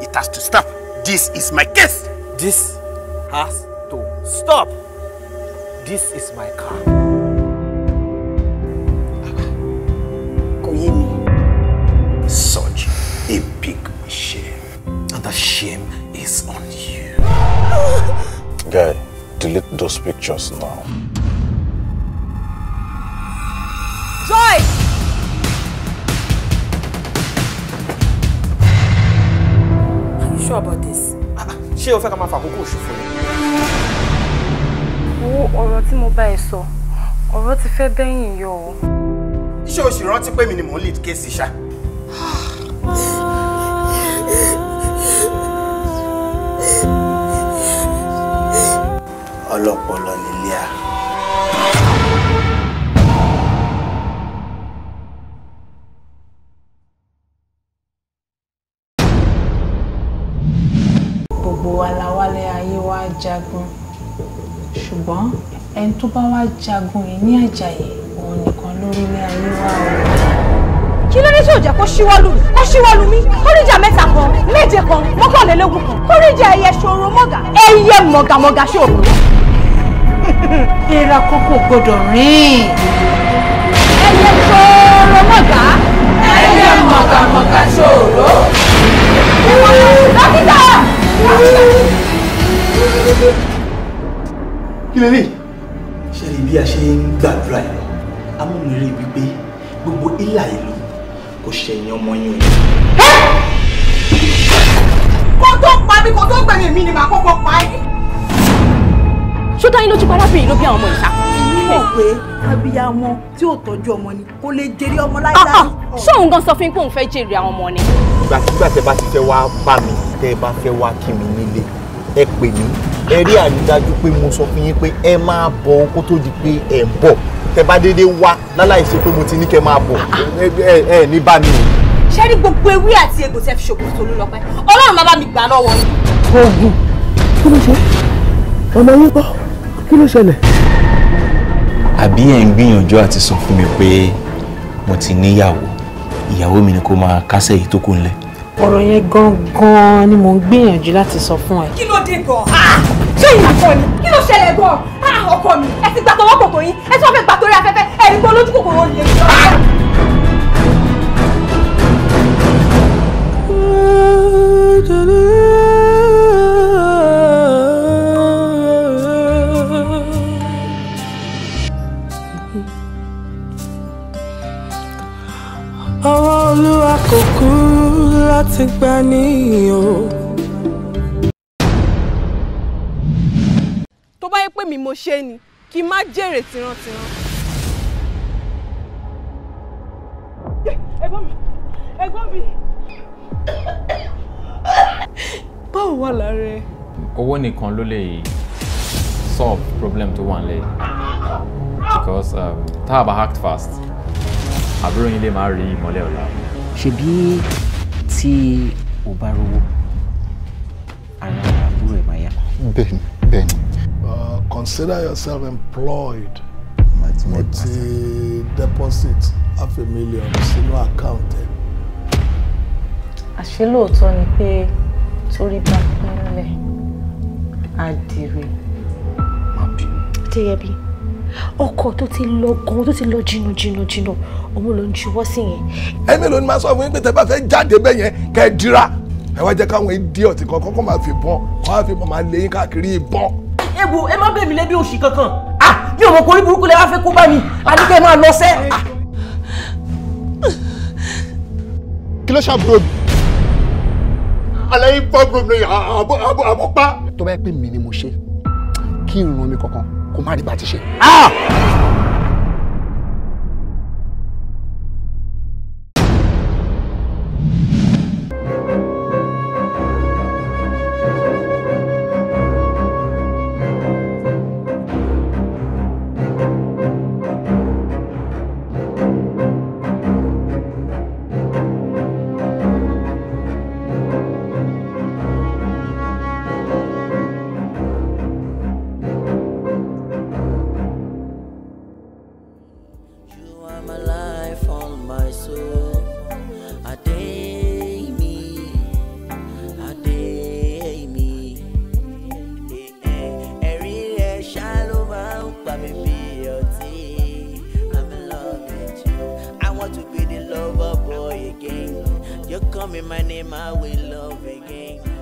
It has to stop. This is my case. This has to stop. This is my car. Kò yé mi. Such a big shame. And the shame is on you. Guy, delete those pictures now. Joy! Are you sure about this? Ṣé o fẹ́ ká máa fàkókò ṣòfò ni? Wo ọ̀rọ̀ tí mo bá ẹ sọ, ọ̀rọ̀ ti fẹ́ bẹ́yìn yọ o. Ṣé o sì rántí pé mi ni mò ń lead case ṣá? Ọlọ́pọlọ nílé a. Gbogbo wa la wálé ayé wa jagun, ṣùgbọ́n ẹni tó bá wá jagun yìí ní àjàyè òun nìkan lórílẹ̀ ayé wa o. Kí ló dé tí ò jẹ́ kó ṣíwọ́ lù mí? Kó ṣíwọ́ lù mí? Kórìjà mẹ́ta kan, méje kan, mọ́kànlélógún kan. Kórìjà ẹyẹ ṣòro mọ́gà, ẹyẹ mọ̀gàmọ̀gà ṣòro. Èèrà kan kò gbọdọ̀ rìn. Ẹyẹ ṣòro mọ́gà, ẹyẹ mọ̀gàmọ̀gà ṣòro. Dókítà! Kí lè rí? Ṣé rí bí a ṣe ń gbàdúrà yìí lọ, amúnirè wípé gbogbo ìlà ìlú kò ṣẹ̀yìn ọmọ yín o. Kó tó pa mí, kó tó gbẹ̀mí mi ni màá kọ́kọ́ pa ẹ́. Ṣó dá yín lójú pé arábìnrin ló bí àwọn ọmọ ìṣá? Èmi mọ̀ pé abiyamọ tí ò tọ́jú ọmọ ni kò lè jèrè ọmọ láíláí. Ṣé òun gan sọ fún yín pé òun fẹ́ jèrè àwọn ọmọ ni? Ìgbàkigbà tẹ bá ti fẹ́ wá bá mi, tẹ bá fẹ́ wá kí mi nílé, ẹ pè mí, ẹ rí àrídájú pé mo sọ fún yín pé ẹ máa bọ̀ kó tó di pé ẹ ń bọ̀. Tẹ bá dédé wá láláì ṣe pé mo ti ní kẹ́ máa bọ̀, ẹ ní bá mi o. Ṣé rí gbogbo ewé àti egbò tẹ fi ṣògùn Tolúlọpẹ́? Ọlọ́run máa bá mi gbà lọ́wọ́ yín. Oògùn kí ló ṣe? Ọmọ yín kọ́, kí ló ṣẹlẹ̀? Àbí ẹ̀ ń gbìyànjú àti sọ fún mi pé mo ti níyàwó, ìyàwó mi ni kó máa kásẹ̀ yìí tó kù ńlẹ̀. Ọ̀rọ̀ yẹn gangan ni mò ń gbìyànjú láti sọ fún ẹ. Kí ló dé gan-an? Ṣé ìyá kọ́ ni? Kí ló ṣẹlẹ̀ gan-an? Ọkọ mi, ẹ ti gbà tọwọ́ bọ̀tọ̀ yín, ẹ tí wọ́n fẹ́ gbà torí afẹ́fẹ́, ẹ rí pé olójú kòkòrò lè lọ. Ọwọ́ Olúwa kò kúrú láti gbà ní o. Tó bá yẹ pé mi mo ṣe ni, kí n má jèrè tìrantìran. Ẹ̀gbọ́n mi, ẹ̀gbọ́n mi. Báwo wà lára ẹ? Owó nìkan ló lè solve problem tó wà nílẹ̀ because tá a bá act fast, àbúrò yín lè má rí ìmọ́lẹ̀ ọ̀la. Ṣebí tí o bá rówó, ara àbúrò ẹ̀ máa yá. Bẹ́ẹ̀ni, bẹ́ẹ̀ni. Consider yourself employed. Mo ti deposit 500,000 sínú account ẹ. Àṣé lóòótọ́ ni pé torí bá pínlẹ̀ á dire. Adéyẹbí, ọkọ tó ti lọ gan, tó ti lọ jìnnà jìnnà jìnnà, òun ló ń juwọ́ sí yẹn. Ẹ mélòó ni máa sọ fún yín pé tẹ bá fẹ́ jáde bẹ́ẹ̀ yẹn kẹ́ ẹ dira. Ẹ wá jẹ́ káwọn idiot kan kọ́kọ́ máa fi bọ́n, kọ́ máa fi bọ́n máa lé yín káàkiri ìbọn. Ewo, ẹ má bẹ̀ mí lẹ́bi òṣì kankan. Mi ò mọ̀ kórí burúkú lẹ wá fẹ́ kó bá mi. Àní kẹ́ ẹ máa lọ sẹ́. Kí ló ṣàbúrò mi? Àlàyé fọ́ọ̀bù mi àbọ̀ pa. Tó bá yẹ pé mi ni mo ṣe, kí n ràn mí kankan kó má rí bá ti ṣe. call me my name, I will love again.